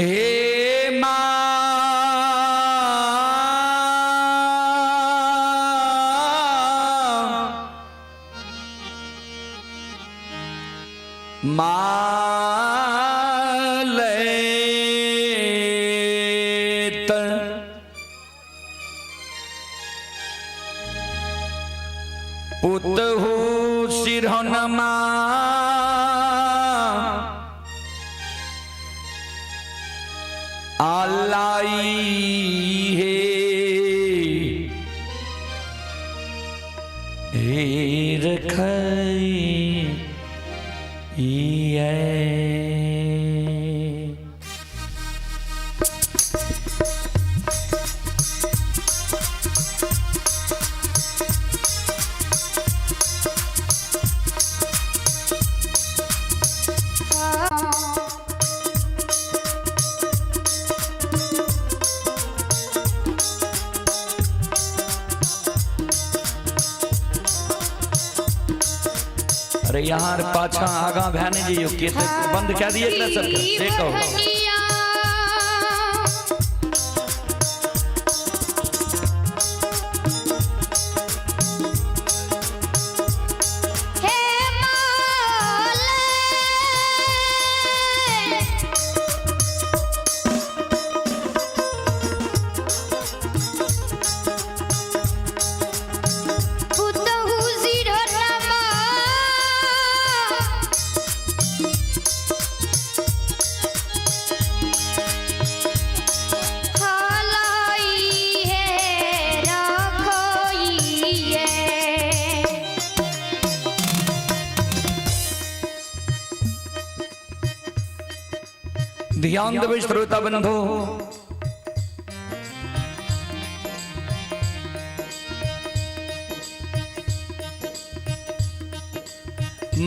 हे माँ, मालैत पुतहु सिरहनमा आलाई हे हे रखई अरे यहाँ पाछा आगा भए नहि जइयो के तऽ बंद कए दियै एकरा सबके से कहू। बढ़निया हे माले पुतहु सिरहनमा हलाई हे रखोइए। ध्यान देबै श्रोता बंधु,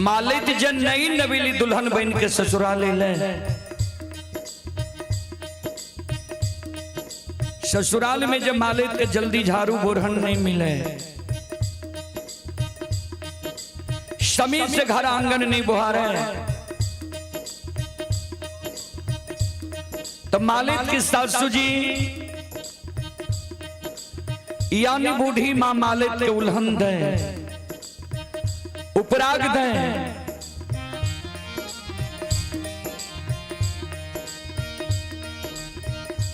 मालिक जन नई नवेली दुल्हन बन के ससुराल ले, ससुराल में जब मालिक के जल्दी झाड़ू बोरहन नहीं मिले, समय से घर आंगन नहीं बुहारे, तो मालिक की सासू जी यानी बूढ़ी माँ मालिक के उल्हन दे, उपराग दे,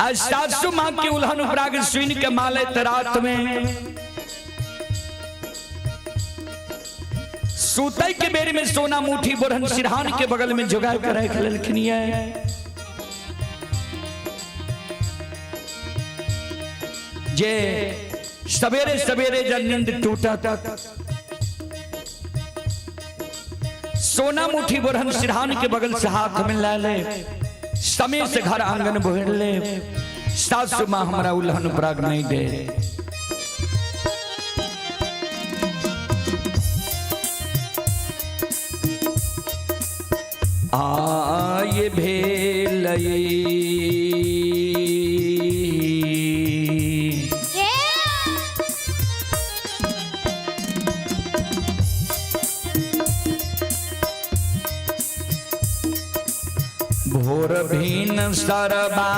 आज सासू माँ के उल्हन उपराग सुन के मालिक रात में सूतै के बेर में सोना मुठी बोरहन सिरहान के बगल में जोगाड़ के रख लेलखिन ये। जे सवेरे सवेरे जब नींद टूटा सोना मुठी बोरहन सिरहान के बगल से हाथ में ला ले, समय से घर आंगन भर ले, सासू माँ हमरा उल्हन उपराग नहीं दे। आय भेलई हे भोर भीन सरबा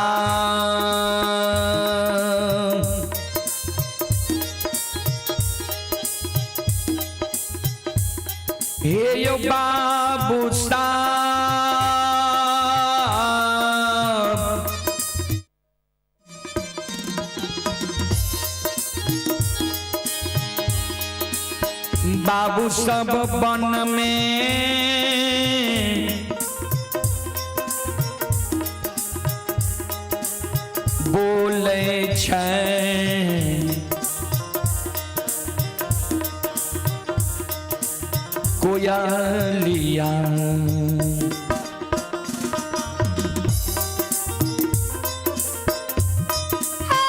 हे यो बाबू साहब, बाबू सब वन में बोले छै, कोयलिया हा।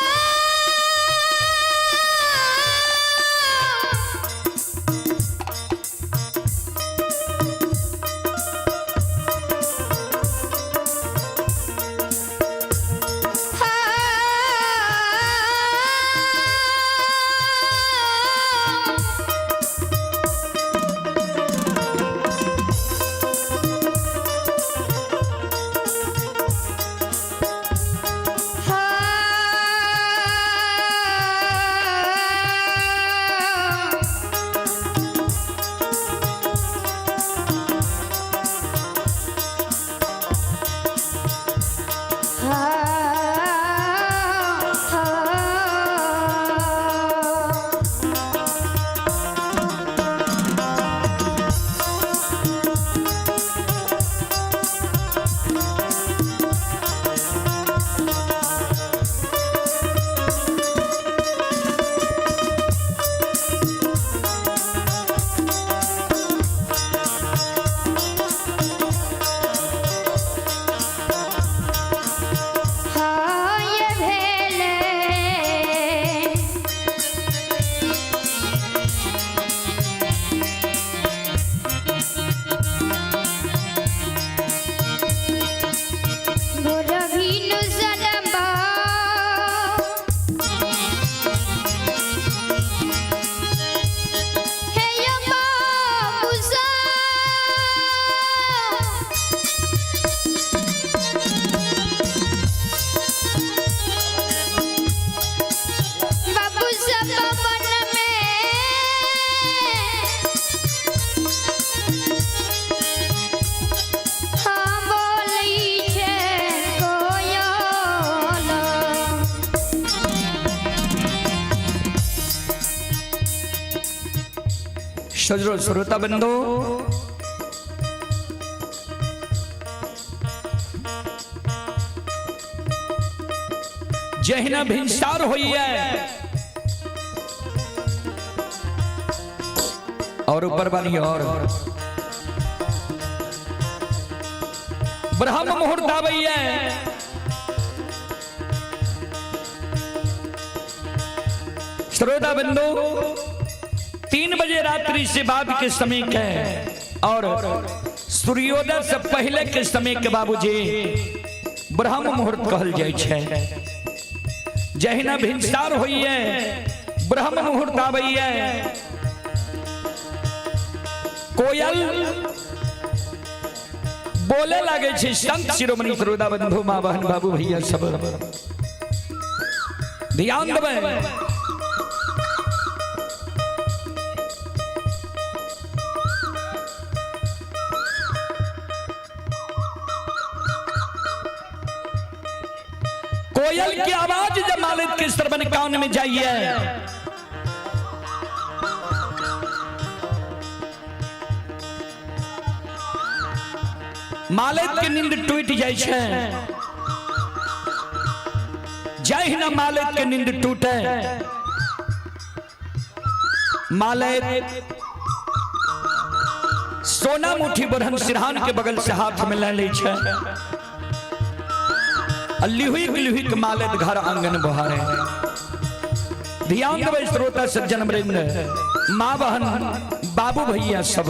सजरो श्रोता बंधु, जहिना भिनसार होइए और ऊपर वाली और ब्रह्म मुहूर्त आबैये, श्रोता बंधु 3 बजे रात्रि से बाद के समय के और सूर्योदय से पहले के समय के बाबूजी ब्रह्म मुहूर्त कहल जाइ छै। जहिना भिनसार होइए ब्रह्म मुहूर्त आबैये, कोयल बोले लागे छै। संत शिरोमणि श्रोता बंधु, माँ बहन बाबू भैया सब ध्यान देबै। कोयल की आवाज जब मालिक के श्रवण कान में जाइए, मालिक के नींद टूट जाय छै। जहिना मालिक के नींद टूटे, मालिक सोना मुट्ठी बरहन सिरहान के बगल से हाथ में ले लै छै, लिहुक लिहुक मालिक घर आंगन बहारे। ध्यान देबै श्रोता सज्जन वृंद, माँ बहन बाबू भैया सब।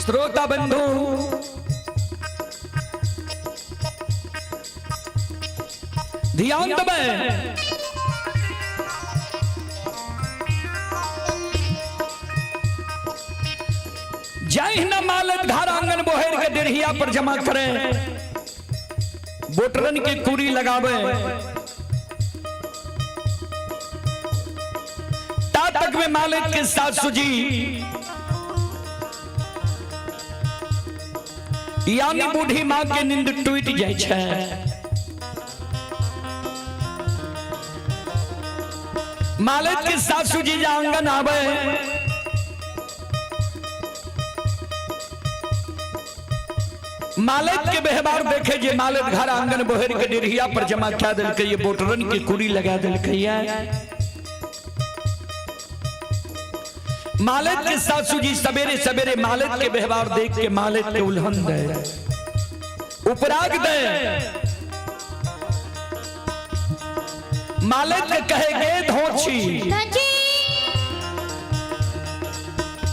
श्रोता बंधु, ध्यान देबै। जहिना मालक घर आंगन बोहर के डेढ़िया पर जमा करे, बोटरन के कुरी लगावे, ता तक में मालिक के सासू जी यानी बूढ़ी माँ के नींद टूट जाय छै। मालिक के सासू जी आंगन आवे, मालिक के व्यवहार देखे जे मालिक घर आंगन बोहर के डेढ़िया पर जमा कए देलकै, ये बोटरन के कुरी लगा देलकै। मालिक के सासू जी सवेरे सवेरे मालिक के व्यवहार देख के मालिक के उल्हन दे, उपराग दे। मालिक के कहे गे धोछी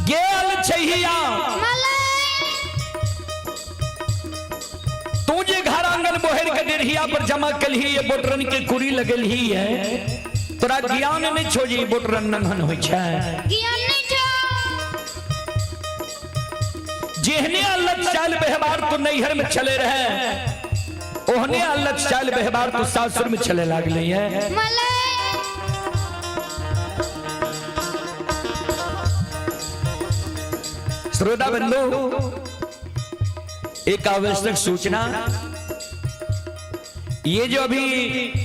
गेल छहिया, तू जे घर आंगन बोहर के डेढ़िया पर जमा कलही, ये बोटरन के कुरी लगलही है, तोरा ज्ञान नहीं छो जे बोटरन नन्हन होइ छै। ज्ञान नहीं छो। जेहने अलग चाल व्यवहार तो नैहर में चले रहे, ओहने अलग चाल व्यवहार तो सासुर में चले लागले है। मलय। श्रोता बंधु, एक आवश्यक सूचना, ये जो अभी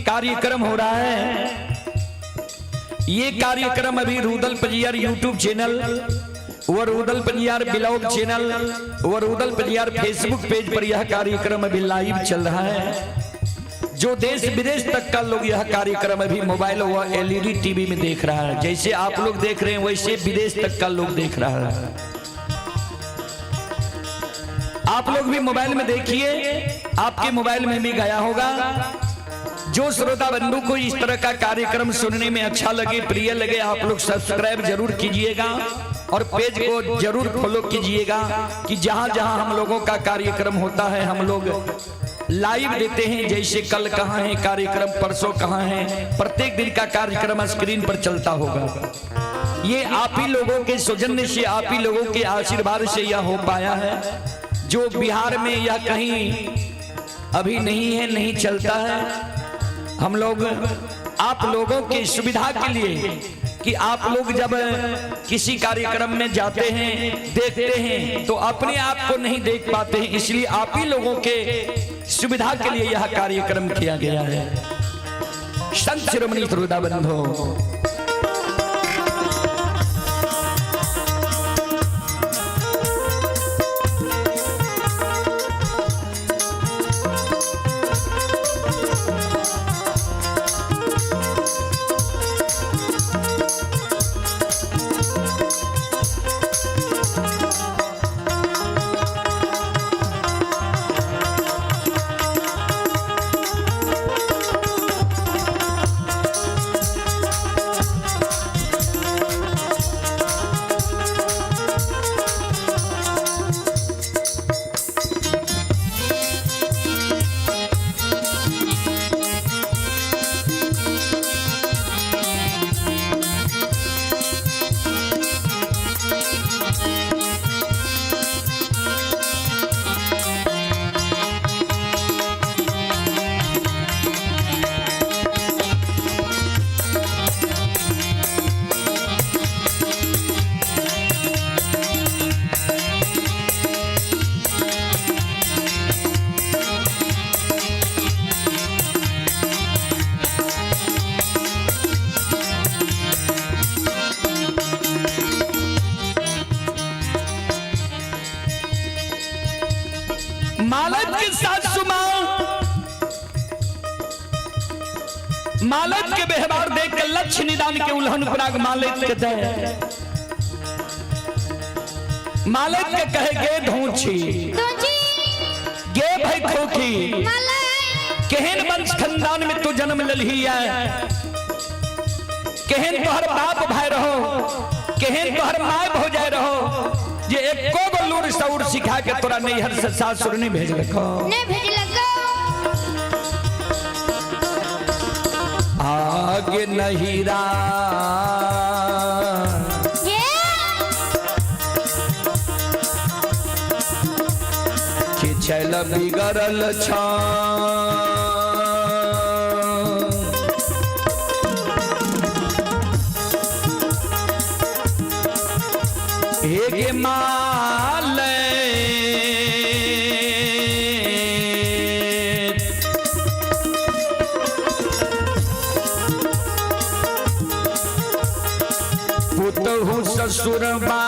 कार्यक्रम हो रहा है, ये कार्यक्रम अभी रूदल पजियार यूट्यूब चैनल व रूदल पजियार ब्लॉग चैनल व रूदल पजियार फेसबुक पेज पर यह कार्यक्रम अभी लाइव चल रहा है। जो देश विदेश तक का लोग यह कार्यक्रम अभी मोबाइल व एलईडी टीवी में देख रहा है। जैसे आप लोग देख रहे हैं वैसे विदेश तक का लोग देख रहा है। आप लोग भी मोबाइल में देखिए, आपके मोबाइल में भी गया होगा। जो श्रोता बंधु को इस तरह का कार्यक्रम सुनने में अच्छा लगे, प्रिय लगे, आप लोग सब्सक्राइब जरूर कीजिएगा और पेज को जरूर फॉलो कीजिएगा कि जहां जहां हम लोगों का कार्यक्रम होता है हम लोग लाइव देते हैं। जैसे कल कहाँ है कार्यक्रम, परसों कहाँ है, प्रत्येक दिन का कार्यक्रम स्क्रीन पर चलता होगा। ये आप ही लोगों के सौजन्य से, आप ही लोगों के आशीर्वाद से यह हो पाया है। जो बिहार में यह कहीं अभी नहीं है, नहीं चलता है। हम लोग आप लोगों की सुविधा के लिए कि आप लोग जब किसी कार्यक्रम में जाते हैं, देखते हैं तो अपने आप को नहीं देख पाते हैं, इसलिए आप ही लोगों के सुविधा के लिए यह कार्यक्रम किया गया है। संत शिरोमणि श्रोता बंधु, मालत के सासु मां मालत के व्यवहार देख के लक्ष्य निदान के उल्हन पराग मालत के दे मालत के कहे गे धोछी दोजी गे भाई खोखी मलय। केहन वंश खानदान में तू जन्म ललही है, केहन तोहर बाप भाई रहो, केहन तोहर my हो जाए रहो, जे एको गो लूर सौर सिखा के तोरा नैहर से सासुर नहीं भेज रखो। ने भेजलको। आगे नहीरा ये खिचल बिगड़ल छ हे माल पुतहु ससुर बा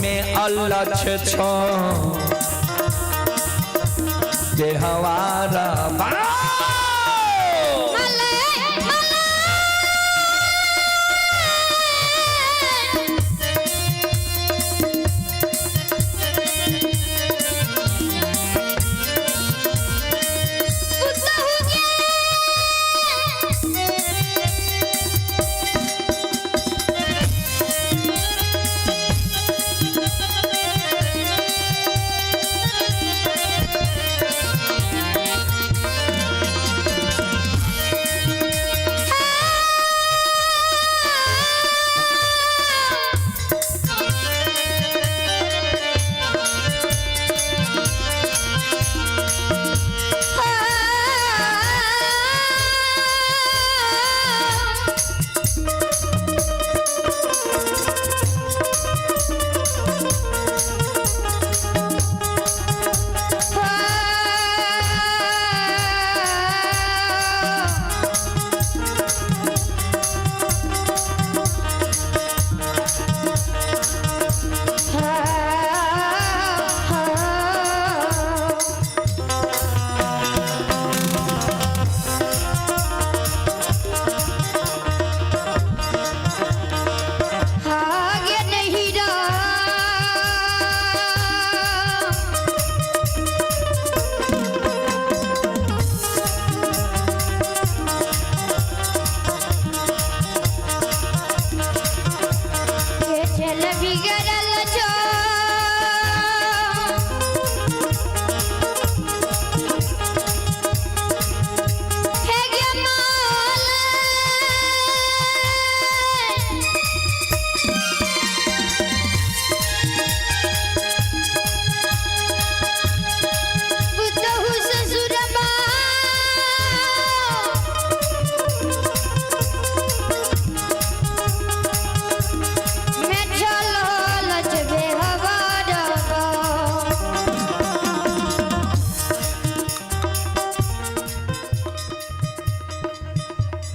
में अल्लाह छ देहवारा बा। Malay Malay. पुतहु गे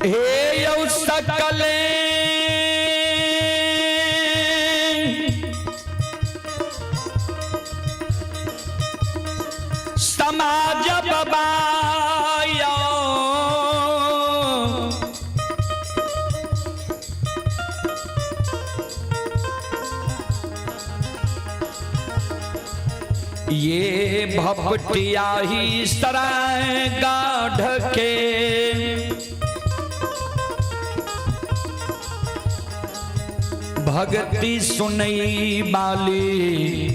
हे यौ सकले समाज बबायो ये भपटिया ही सराय गाढ़ के भक्ति सुनई बाली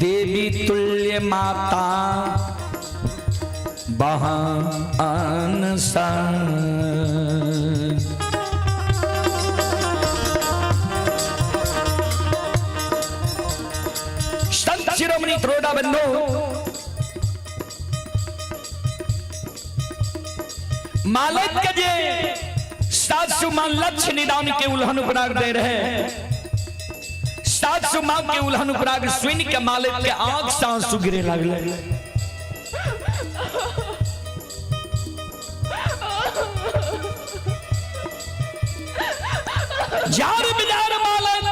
देवी तुल्य माता बहान सा। संत शिरोमणि त्रोडा बंधु मालक के जे सासु मां लक्ष्य निदान के उल्हन उपराग दे रहे, सासु मां के उल्हन उपराग सुन के मालिक के आंख से आंसू गिरे लागले। जार बिजार मालिक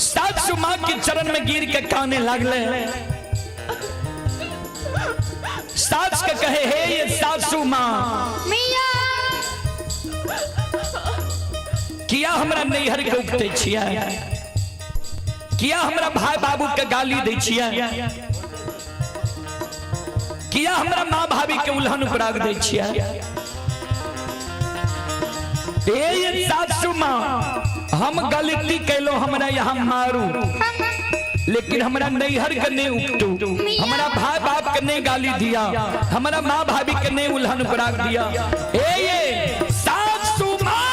सासु मां के चरण में गिर के काने लागले। सास के कहे हे ये सासू मां मिया किया हमरा नैहर के उगते छियै, किया हमरा भाई बाबू के गाली दै छियै, किया हमरा माँ भाभी के उल्हन उपराग दै छियै। हे ये सासू माँ हम गलती कैलो, हमरा यहाँ मारू, लेकिन हमरा नैहर के नहीं उपटू, हमरा भाई बाप के नहीं गाली दिया, हमरा माँ भाभी के नहीं उल्हन उपराग दिया। ए ये सासू माँ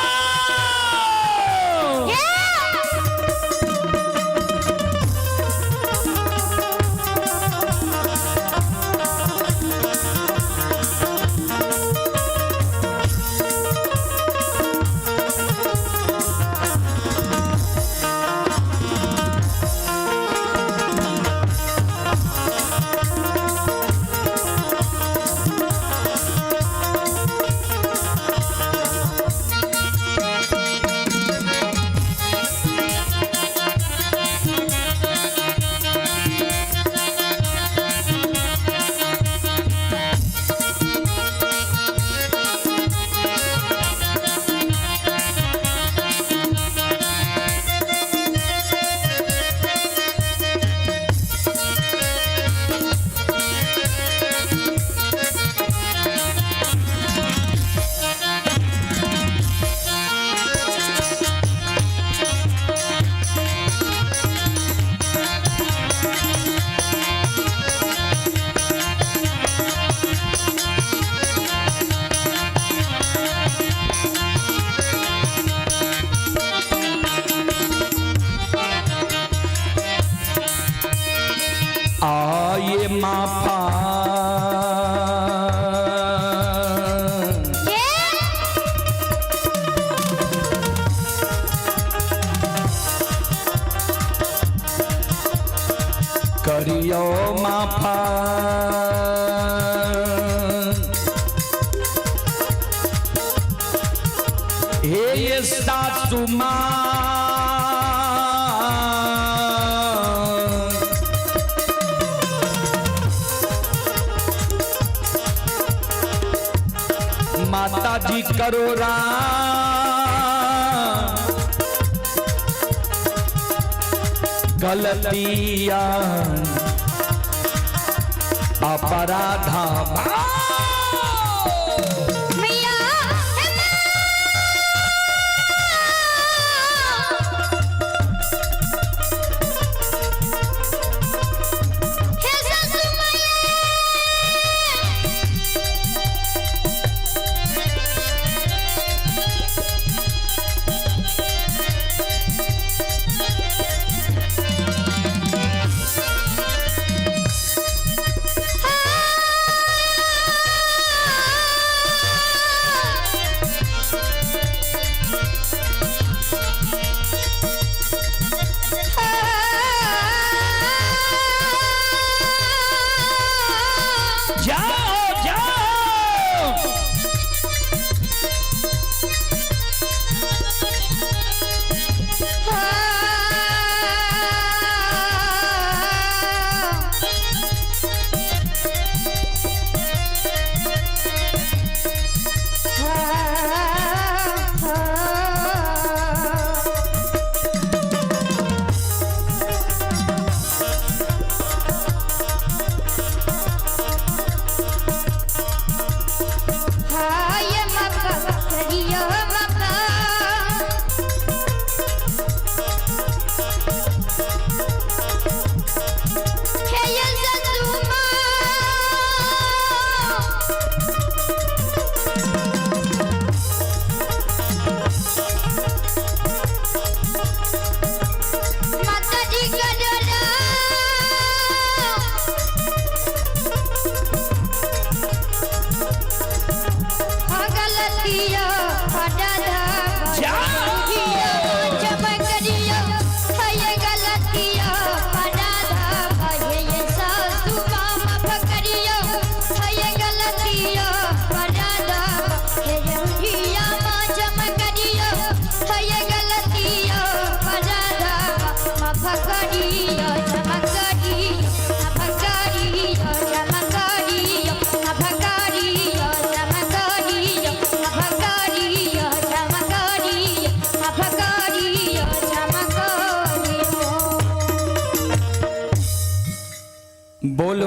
आए माफा करियो माफा हे ये सासू माँ माता जी करो राम गलतियां अपराधा मिया हे सासू माया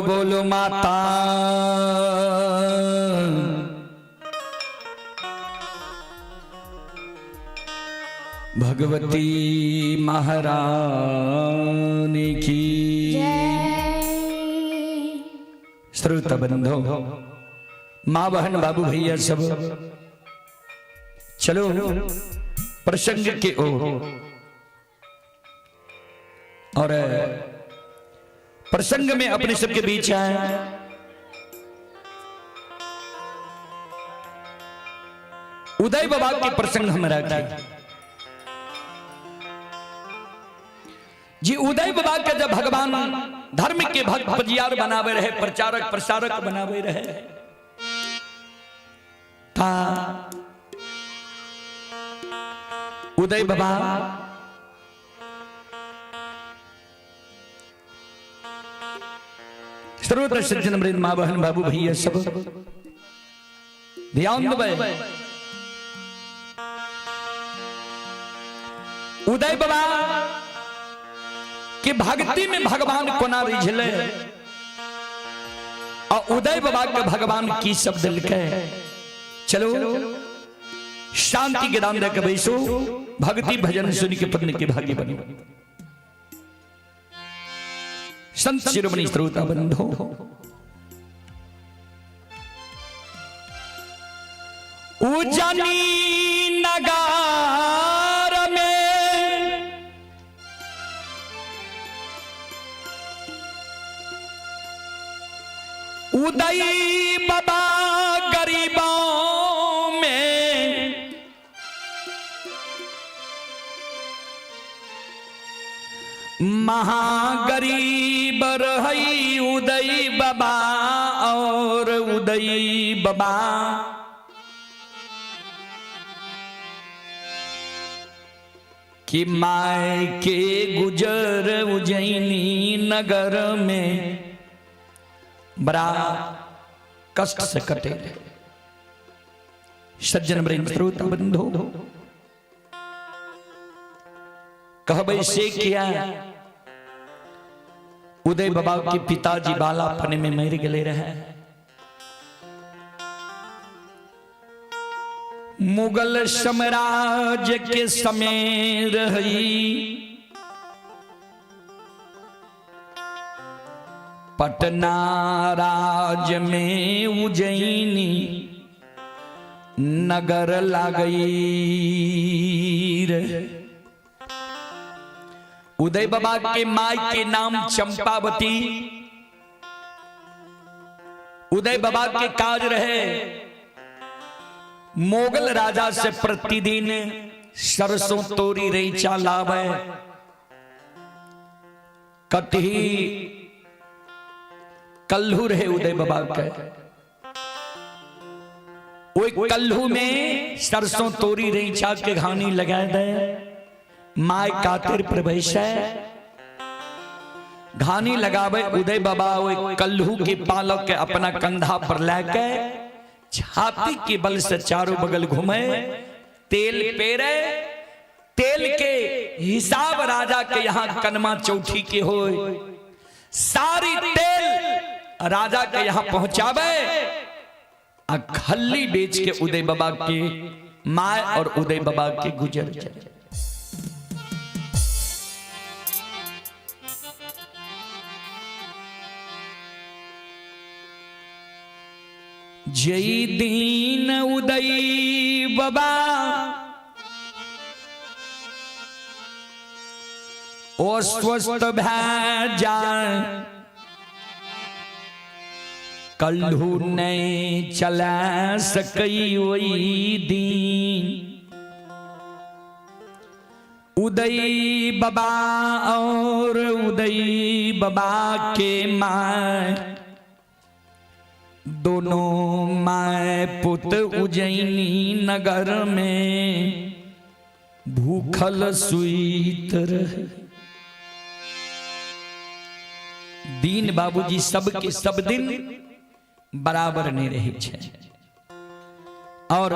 बोलो बोलो माता भगवती महारानी की। श्रोता बंधो, माँ बहन बाबू भैया सब, चलो प्रसंग के ओर। और प्रसंग में अपने सबके बीच आए उदय बाबा के प्रसंग हम रखे जी। उदय बाबा के जब भगवान धर्म के भक्त पजियार बनावे रहे, प्रचारक प्रसारक बनावे रहे, ता उदय बाबा सर्वत्र सज्जन वृंद, माँ बहन बाबू भैया सब ध्यान देबै। उदय बाबा के भक्ति में भगवान कोना रिझले और उदय बाबा के भगवान की सब दिलके। चलो शांति के दान देके बैसो, भक्ति भजन सुन के पत्नी के भागी बनो। संत शिरोमणि श्रोता बंधो, उजनी नगार में उदय बाबा गरीबों में महागरीब रही उदय बाबा और उदय बाबा कि my के गुजर उज्जैनी नगर में बड़ा कष्ट से कटे। सज्जन वृंद श्रोता बंधु, कहबै से किया उदय बाबा के पिताजी बालापन में मर गए रहे। मुगल साम्राज्य के समय रही पटना राज में उज्जैनी नगर लागई रे। उदय बाबा के माई के नाम चंपावती। उदय बाबा के काज रहे मुगल राजा से प्रतिदिन सरसों तोरी रैचा लावे, कटही कल्हू रहे उदय बाबा के, ओई कल्हू में सरसों तोरी रैचा के घानी लगा दे, my कातिर पर बैसे घानी लगावे। उदय बाबा ओई कल्हू के पालक के अपना कंधा पर लेके छाती के बल से चारों बगल घूमे, तेल पेरे, तेल के हिसाब राजा के यहाँ कनमा चौथी के हो, सारी तेल राजा के यहाँ पहुंचावे आ खल्ली बेच के उदय बाबा के my और उदय बाबा के गुजर जाए। जय दीन उदय बाबा ओ स्वस्थ भै जाए, कल्हू नहीं चला सकई वही दीन। उदय बाबा और उदय बाबा के my दोनों my पुत उज्जैनी नगर में भूखल सुईत रहे। दीन बाबूजी सबके सब दिन बराबर नहीं रहे छे और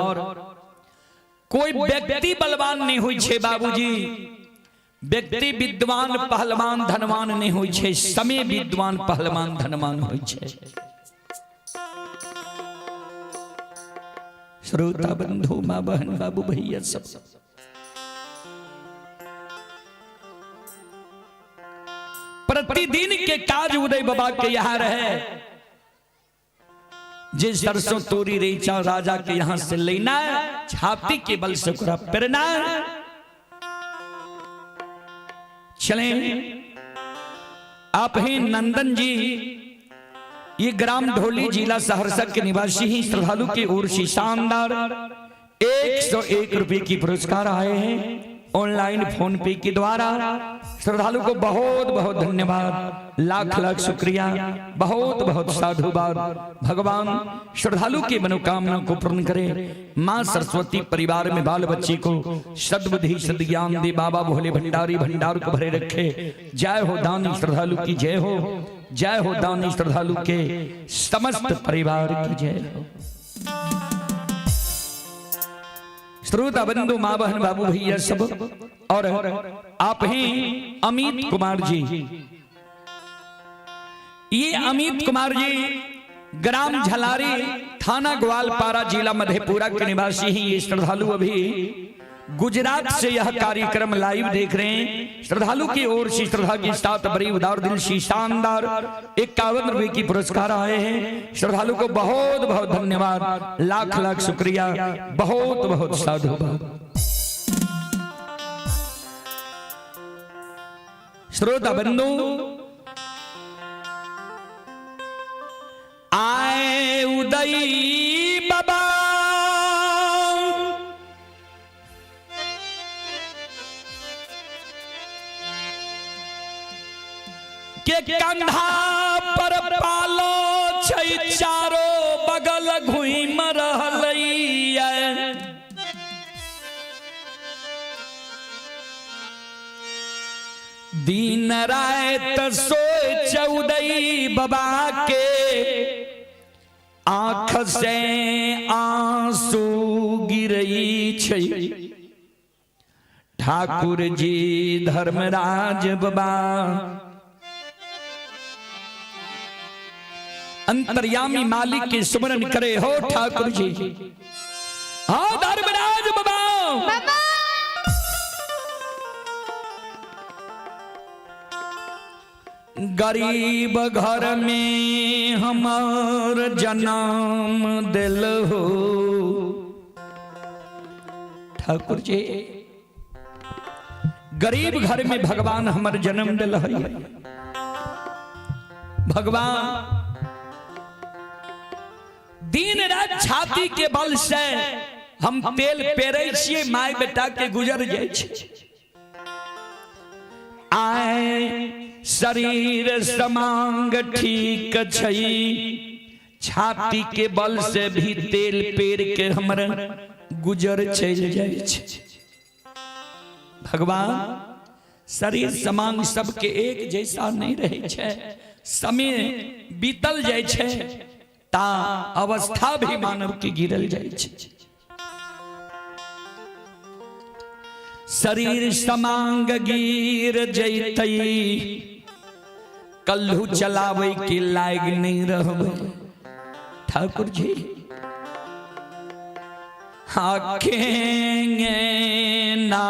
कोई व्यक्ति बलवान नहीं हुई छे बाबूजी, व्यक्ति विद्वान पहलवान धनवान नहीं होइ छै, समय विद्वान पहलवान धनवान होइ छै। श्रोता बंधु, माँ बहन, बाबू भैया सब, प्रतिदिन के काज उदय बाबा के यहाँ रहे, जे सरसों तोरी रेचा राजा के यहाँ से लेना, छाती के बल से ओकरा पेरना। चलें, आप हैं नंदन जी, ये ग्राम ढोली जिला सहरसा के निवासी ही श्रद्धालु की ओर से शानदार 101 रुपए की पुरस्कार आए हैं ऑनलाइन फोन पे के द्वारा। श्रद्धालु को बहुत बहुत धन्यवाद, लाख लाख शुक्रिया, बहुत बहुत साधुवाद। भगवान श्रद्धालु की मनोकामना को पूर्ण करे। माँ सरस्वती परिवार में बाल बच्चे को सद्बुद्धि सद्ज्ञान दे। बाबा भोले भंडारी भंडार को भरे रखे। जय हो दानी श्रद्धालु की जय हो, जय हो दानी श्रद्धालु के समस्त परिवार की जय हो। श्रोता बंधु, माँ बहन, बाबू भैया सब, और आप हैं अमित कुमार जी। ये अमित कुमार जी ग्राम झलारी, थाना ग्वालपारा, जिला मधेपुरा के निवासी हैं। ये श्रद्धालु अभी गुजरात से यह कार्यक्रम लाइव देख रहे हैं। श्रद्धालु की ओर से श्रद्धा के साथ बड़ी उदार दिल से शानदार 51 रुपए की पुरस्कार आए हैं। श्रद्धालु को बहुत बहुत धन्यवाद, लाख लाख शुक्रिया, बहुत बहुत साधुवाद। श्रोता बंधु, आए उदय बाबा के कंधा पर पालो छै, चारो बगल घूम रहलैया। दिन रात सोच उदय बाबा के आंख से आंसू गिरई छै। ठाकुर जी धर्मराज बाबा अंतर्यामी मालिक के सुमरन करे हो। ठाकुर जी, हाँ धर्मराज बाबा, बाबा गरीब घर में हमार जन्म दिल हो। ठाकुर जी, गरीब घर में भगवान हमर जन्म दिल है। भगवान दिन रात छाती के बल से हम तेल पेरे छियै, my बेटा के गुजर जाइ छै। आए शरीर समांग ठीक छै, छाती के बल से भी तेल पेर के हमर गुजर चलि जाइ छै। भगवान शरीर समांग सबके एक जैसा नहीं रहे छै, समय बीतल जाइ छै ता अवस्था भी मानव के गिरल जाइ छै। शरीर समांग गिर जैतै, कल्हू चलावे के लायक नहीं रहबै। ठाकुर जी आखेंगे ना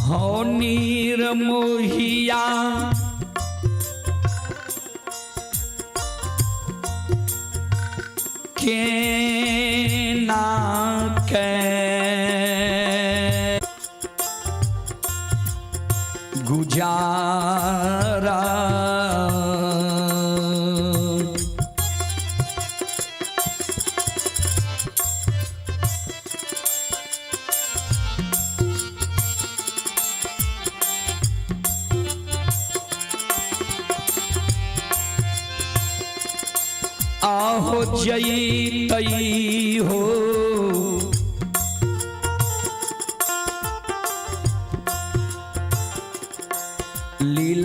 हो नीर मोहिया के ना के गुजारा। आहो जई हो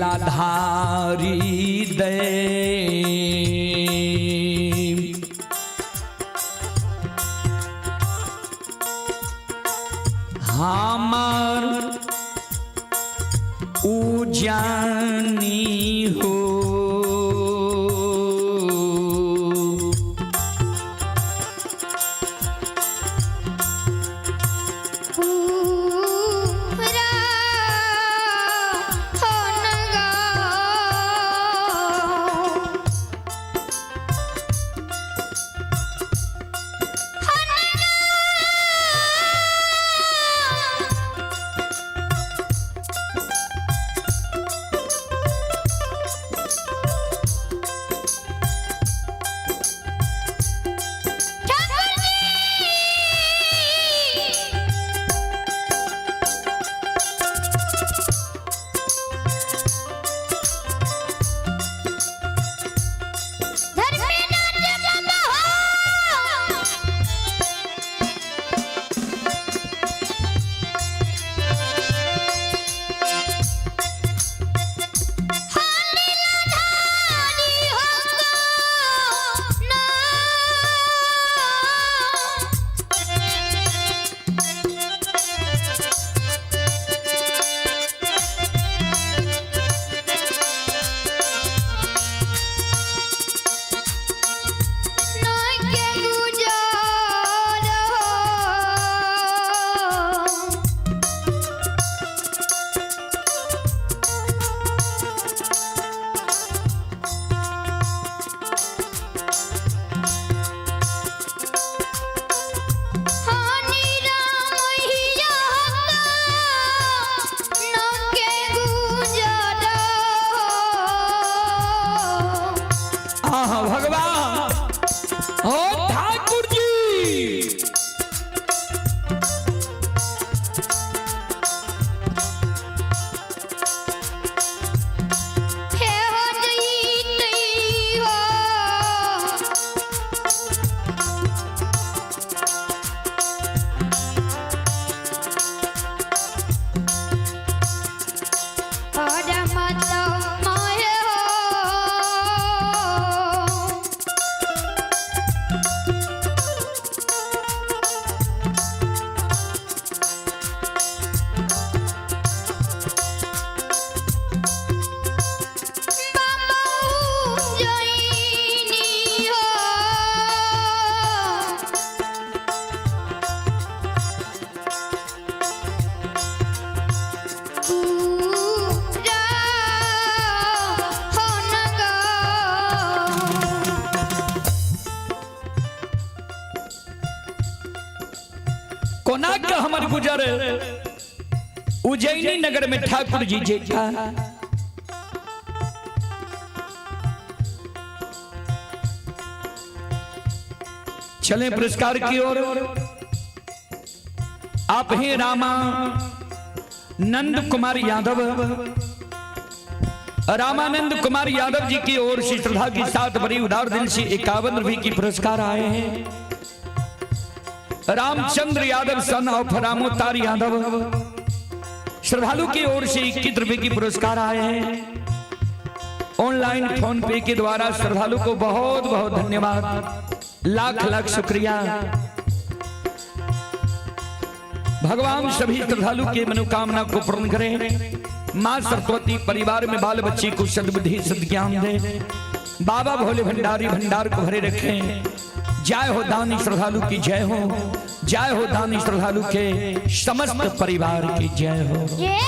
लीलाधारी दे। हमार उजानी हो। पूरा होनगा। ठाकुर जी। धर्मेनाथ बाबा हो। लीलाधारी हो ना। ना के गुजार हो। हानि राम हिया ना के गुजार हो। आह भगवान, ओ ठाकुर जी। हे हो जई हो। परमत माहे हो। बाबा जईनी हो। पूरा होनगा। कोना के हमर गुजर उज्जैनी नगर में ठाकुर जी जेठा। चले पुरस्कार की ओर। आप ही रामा नंद कुमार यादव, रामानंद कुमार यादव जी की ओर से श्रद्धा के साथ बड़ी उदार दिल से 51 रुपए की पुरस्कार आए हैं। रामचंद्र यादव सन ऑफ रामोतार यादव श्रद्धालु की ओर से 21 रुपए की पुरस्कार आए हैं। ऑनलाइन फोन पे के द्वारा श्रद्धालु को बहुत बहुत धन्यवाद, लाख लाख शुक्रिया। भगवान सभी श्रद्धालु के मनोकामना को पूर्ण करें। माँ सरस्वती परिवार में बाल बच्चे को सद्बुद्धि सद्ज्ञान दे। बाबा भोले भंडारी भंडार को भरे रखें। जय हो दानी श्रद्धालु की जय हो, जय हो दानी श्रद्धालु के समस्त परिवार की जय हो। ये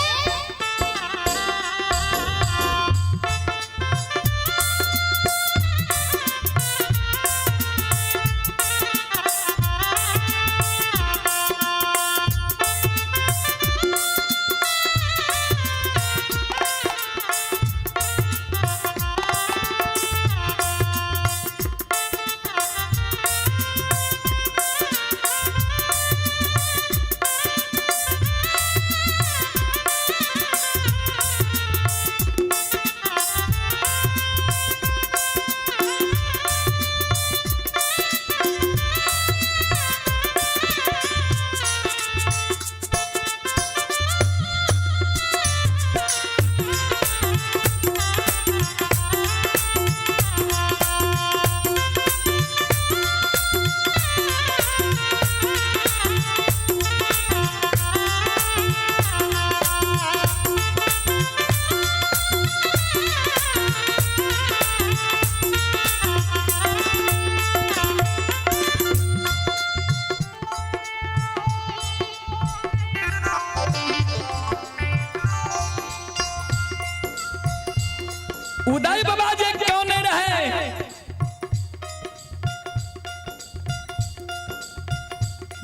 बाबा जे कौने रहे,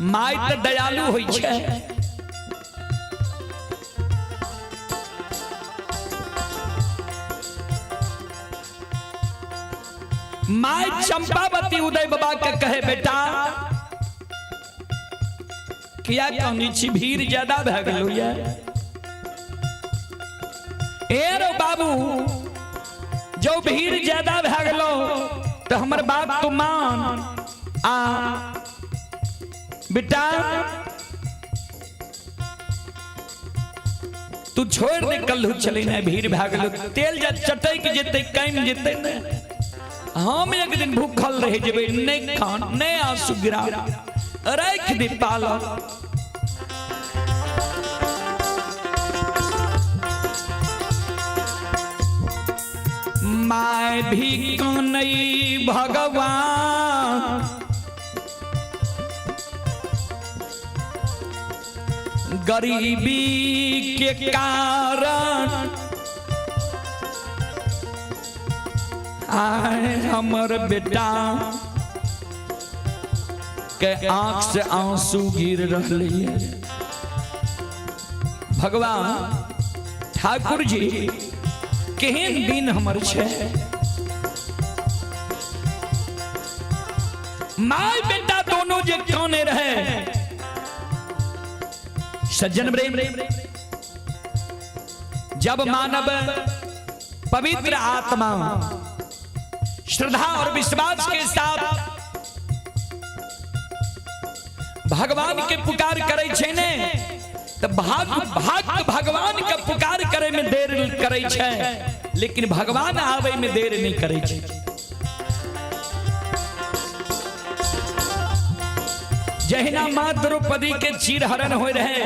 माय तऽ दयालु होइ छै। My Champavati उदय बाबा के कहे, बेटा किया कहनी छी, भीड़ ज्यादा भए गेलो ये। ए रो बाबू, जो भीड़ ज्यादा भए गेलो तो हमर बात तू मान। आ बेटा तू छोड़ दे, कल्हू चली ने, भीड़ भए गेलो, तेल जा चटक जेतै, कम जेतै ने, हम एक दिन भूखल रह जेबै, नहीं खान नहीं आंसू गिरा, राख दे पालन। My भी कनई भगवान, गरीबी के कारण आए हमर बेटा के आंख से आंसू गिर रही है। भगवान ठाकुर जी केहन दिन हमर छै। My बेटा दोनों जे काने रहे। सज्जन प्रेम, जब मानव पवित्र आत्मा श्रद्धा और विश्वास के साथ भगवान के पुकार करे छै ने, तो भाग भाग भगवान के पुकार करे में देर करे छै, लेकिन भगवान आवे में देर नहीं करे छै। जहिना माँ द्रौपदी के चीरहरण हो रहे,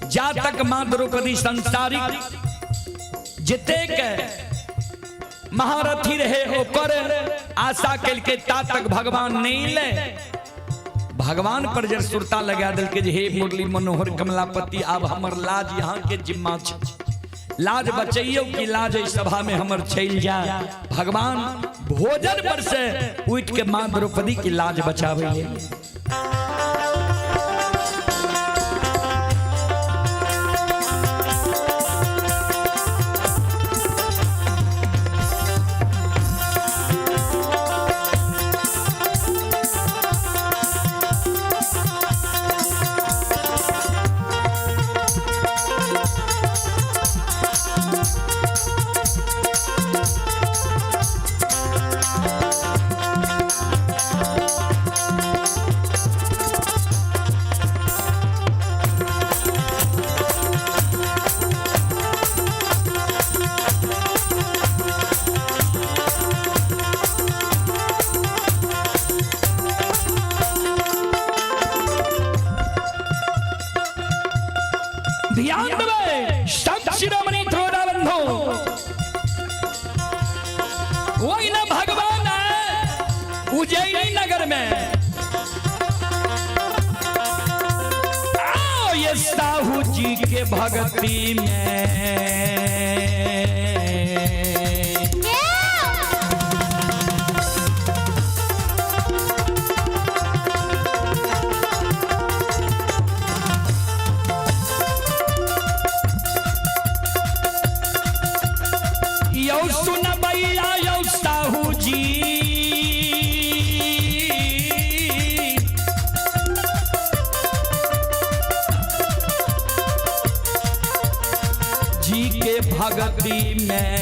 जा तक माँ द्रौपदी संसारिक जितेक महारथी रहे ओकर आशा के ता तक भगवान नहीं ले। भगवान पर जब सुरता लगा दिल के हे मुरली मनोहर कमलापति, आब हमर लाज यहाँ के जिम्मा छै, लाज बचैयो कि लाज एहि सभा में हमर चलि जाए। भगवान भोजन पर से उठ के माँ द्रौपदी की लाज बचावे। ध्यान देबै संत शिरोमणि बंधु, वही ना भगवान है उज्जैनी नगर में। आओ ये साहू जी के भक्ति में यौ सुनबैया यौ साहू जी, जी के भक्ति में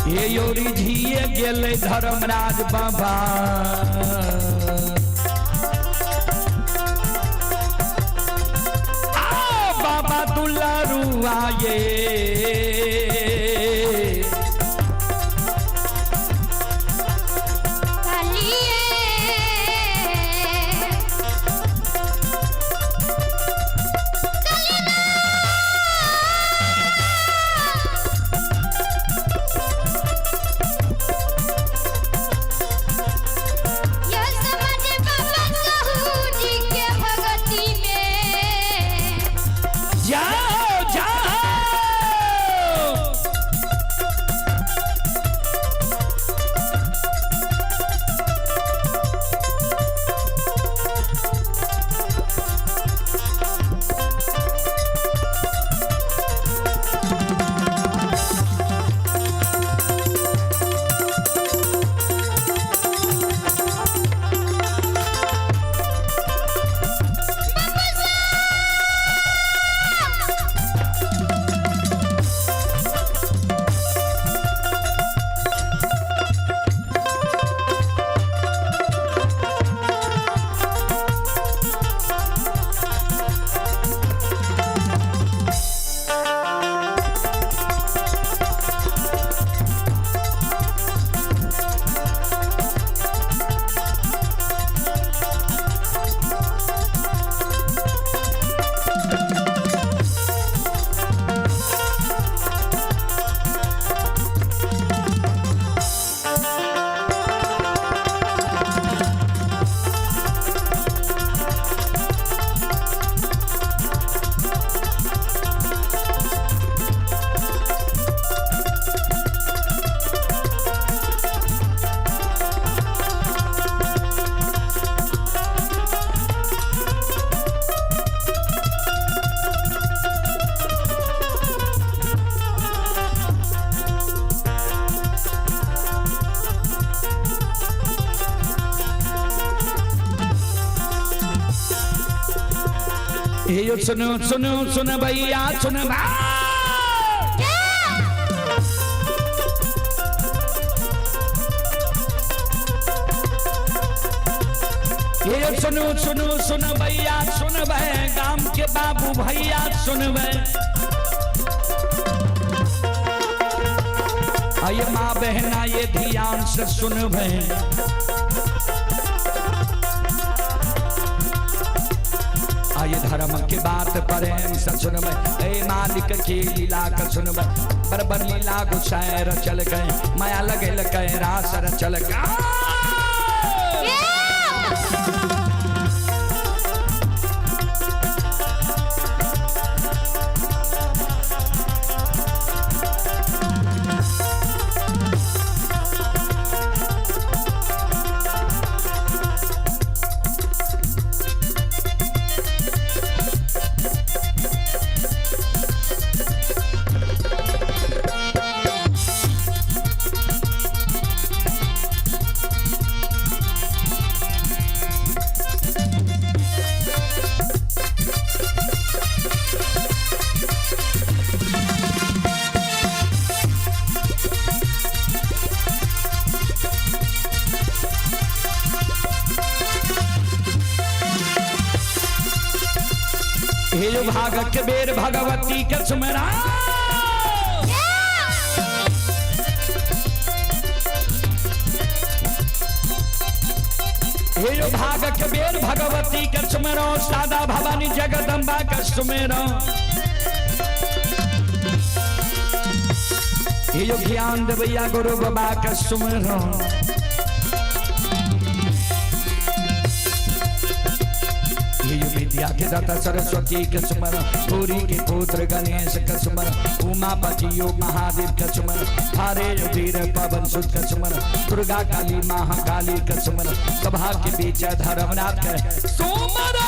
ये योरी झिए गेलै धर्मराज बाबा, आ बाबा दुलारू आये, हे यो सुनो सुनो सुन भैया सुन भा। हे सुनो सुनो सुन भैया सुन भै, गाम के बाबू भैया सुन भै। आये माँ बहना ये ध्यान से सुन भै। आये धर्म के बात प्रेम से सुन भै। ए मालिक की लीला का सुन भै। बरबर लीला गुसाएर चल गए, माया लगे लगे रासर चल गए। हे भाग के बेर भगवती के सुमरा। हे भाग के बेर भगवती के सुमरो, सादा भवानी जगदम्बा के सुमेरो। हे ज्ञान देवैया गुरु बाबा के सुमरो। विद्या के दाता सरस्वती के सुमर, गौरी के पुत्र गणेश के सुमर, उमापति योग महादेव के सुमर, हरे वीर पवन सुत के सुमर, दुर्गा काली महाकाली के सुमर, सभा के बीच धर्मनाथ के सुमर।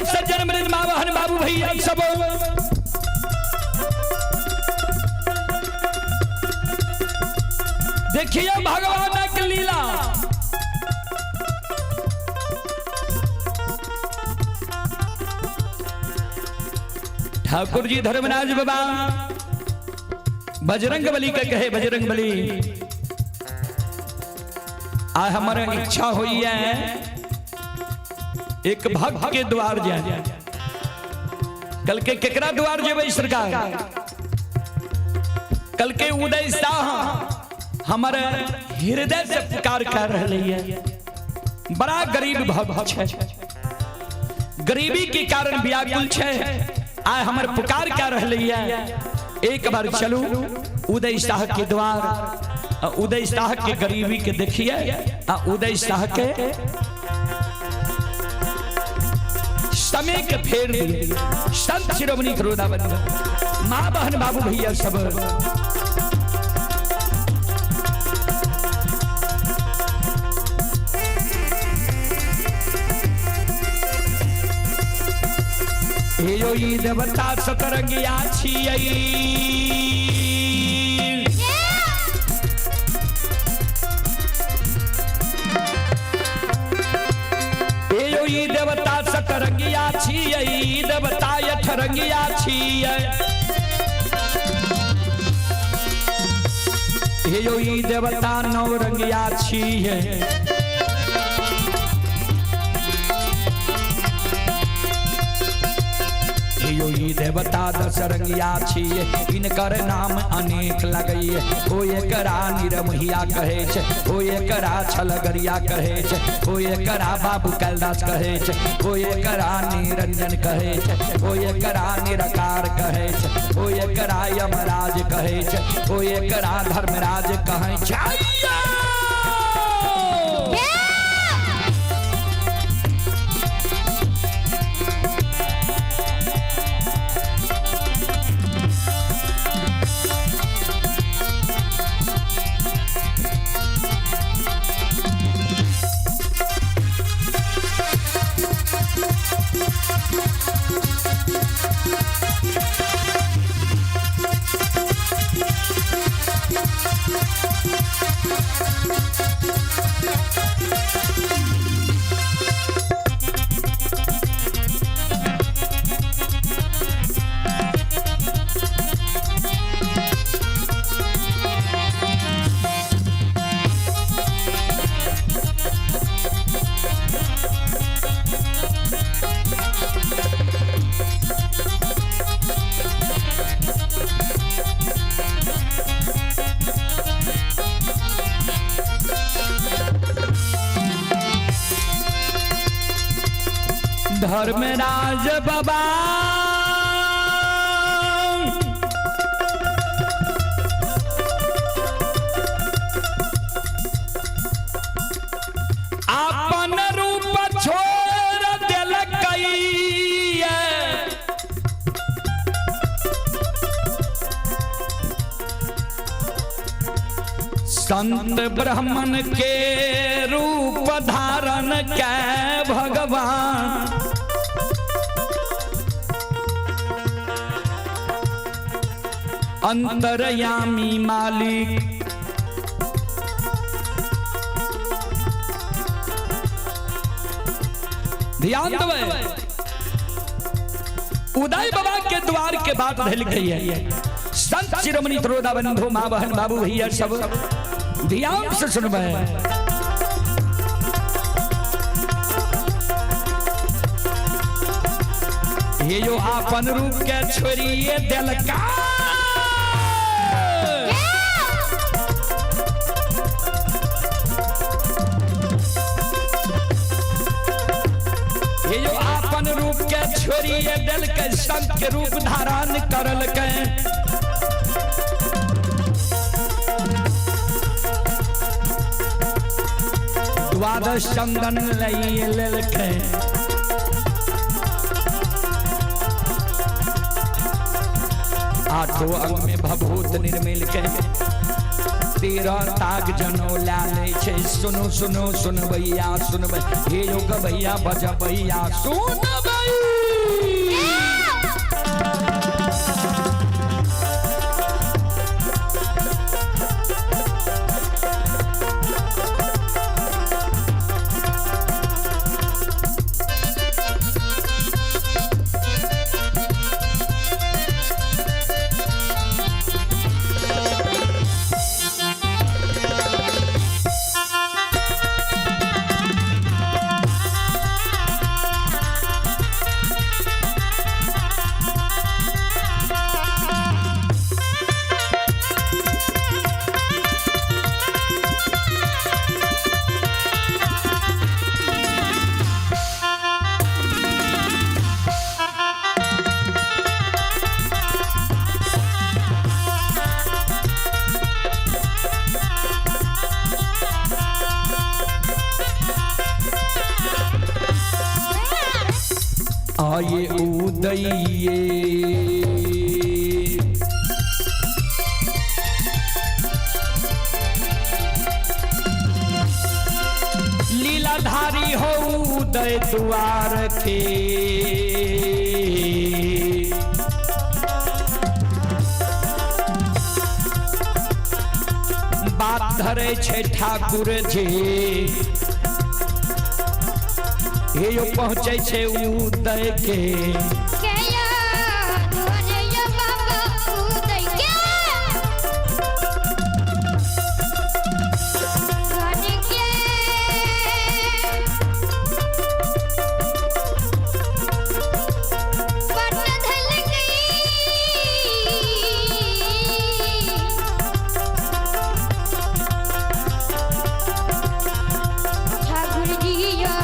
सज्जन मृद माँ बहन बाबू भैया सब देखिए भगवान की लीला। ठाकुर जी धर्मराज बाबा बजरंग बली के कहे, बजरंग बली आ हमारा इच्छा हुई है एक भक्त के द्वार जाए। कल के केकरा द्वार जेबै सरकार? कल के उदय शाह हमारे हृदय से पुकार कर रहे है। बड़ा गरीब भक्त है, गरीबी के कारण व्याकुल है, आय हमारे पुकार कर रहे है। एक बार चलू उदय शाह के द्वार, उदय शाह के गरीबी के देखिए, उदय शाह के समय के फेर दिए। संत शिरोमणि क्रोधावन माँ बहन बाबू भैया सब हे यो ई देवता सतरंगिया छियै। हे यो ई देवता सतरंगिया छियै, ई देवता अठरंगिया छियै। हे यो ई देवता नौरंगिया छियै। हे यो ई देवता दशरंगिया छियै, इनकर नाम अनेक लगैये। ओ एकरा निरमहिया कहै छै, ओ एकरा छलगरिया कहै छै, ओ एकरा बाबू कैलदास कहै छै, ओ एकरा निरंजन कहै छै, ओ एकरा निराकार कहै छै, ओ एकरा यमराज कहै छै, ओ एकरा धर्मराज कहै छै। धर्मराज बाबा अपन रूप छोड़ देलकै। संत ब्राह्मण के रूप धारण कै भगवान, अंतर्यामी मालिक। ध्यान देबै, उदय बाबा के द्वार के बात धल गई है। संत शिरोमणि त्रोदा बंधु माँ बहन बाबू भैया सब ध्यान से सुनबै। ये जो आपन रूप के छोड़िए दिलका, ये जो आपन रूप के छोड़िए दिलके, संत के रूप धारण करलके। द्वादश चंदन लई लेलके, आठों अंग में भभूत निर्मिल के, 13 ताग जनो ला ले छै। सुनो सुनो सुनबैया सुनबै, हे यो गबैया बजबैया सुनबै। आये उदये लीलाधारी हो उदय द्वार के। धरे छै ठाकुर जी। हे यो पहुँचै छै उदय के। के दुआरे यो बाबा उदय के घर के। पट धल गई। ठाकुर जी यो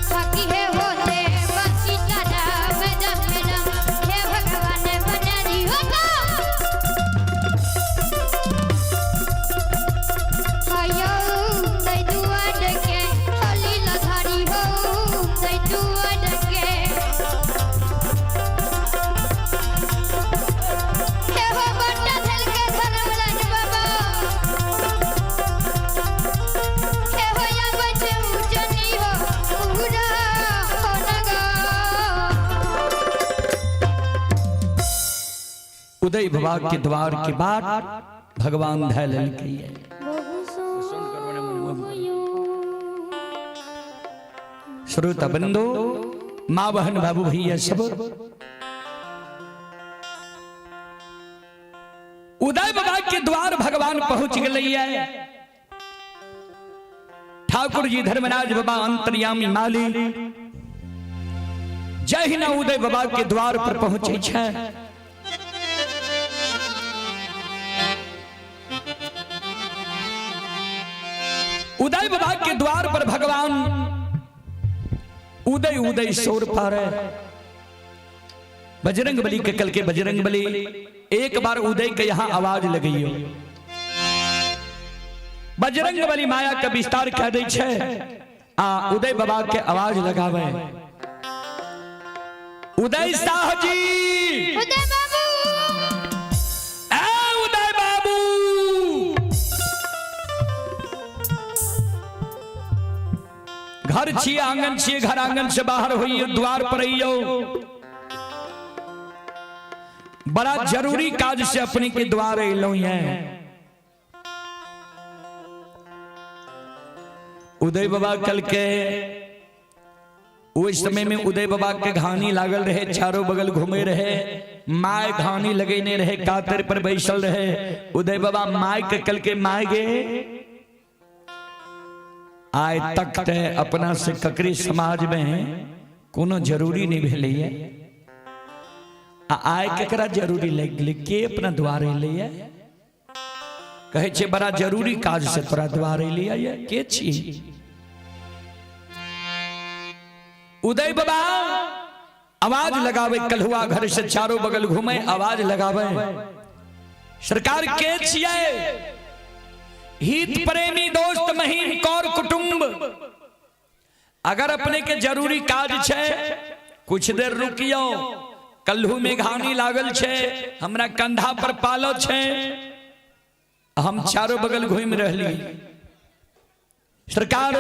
बाकी है होते बसी राम राम राम हे भगवान बना दियो तो हायो दई दुआर के लीला धारी हो दई दुआर के। हे हो बट्टा धल के धर्मराज बाबा हे हो या बचे उजनी हो पूरा हो नगा। उदय बाबा के द्वार के बाद भगवान धय लेलकै। श्रोता बंधु, माँ बहन बाबू भैया सब, उदय बाबा के द्वार भगवान पहुंच गए। ठाकुर जी धर्मराज बाबा अंतर्यामी माली जहिना उदय बाबा के द्वार पर पहुंचे छै, उदय बाबा के द्वार पर भगवान उदय उदय शोर पारे। बजरंग बली के कल के बजरंग बली एक बार उदय के यहां आवाज लगइयो। बजरंग बली माया के विस्तार कह दै छै आ उदय बाबा के आवाज लगावे। उदय शाह जी, उदय बाबू, ए उदय बाबू, घर छिए आंगन छिए, घर आंगन से बाहर होइयो, द्वार पर अइयो, बड़ा जरूरी काज से अपने के द्वार अइलहुं है। उदय बाबा कल के उस समय में उदय बाबा के घानी लागल रहे, चारों बगल घूमे रहे, my घानी लगेने रहे, कातर पर बैसल रहे। उदय बाबा my के कल के my गे आय तक ते अपना से ककरी समाज में कोनो जरूरी नहीं भेलैया, आ आय केकरा जरूरी लागि गेलै, के अपना द्वार एलैया? कहै छै बड़ा जरूरी काज से तोरा द्वार एलैया, के छी? उदय बाबा आवाज लगावे, कलहुआ घर से चारों बगल घूमे, आवाज लगावे, सरकार के छियै? हित प्रेमी दोस्त महीन कौर कुटुंब, अगर अपने के जरूरी काज छै कुछ देर रुकियो, कल्हू में घानी लागल छै, हमरा कंधा पर पालो छै, हम चारों बगल घूम रहली, सरकार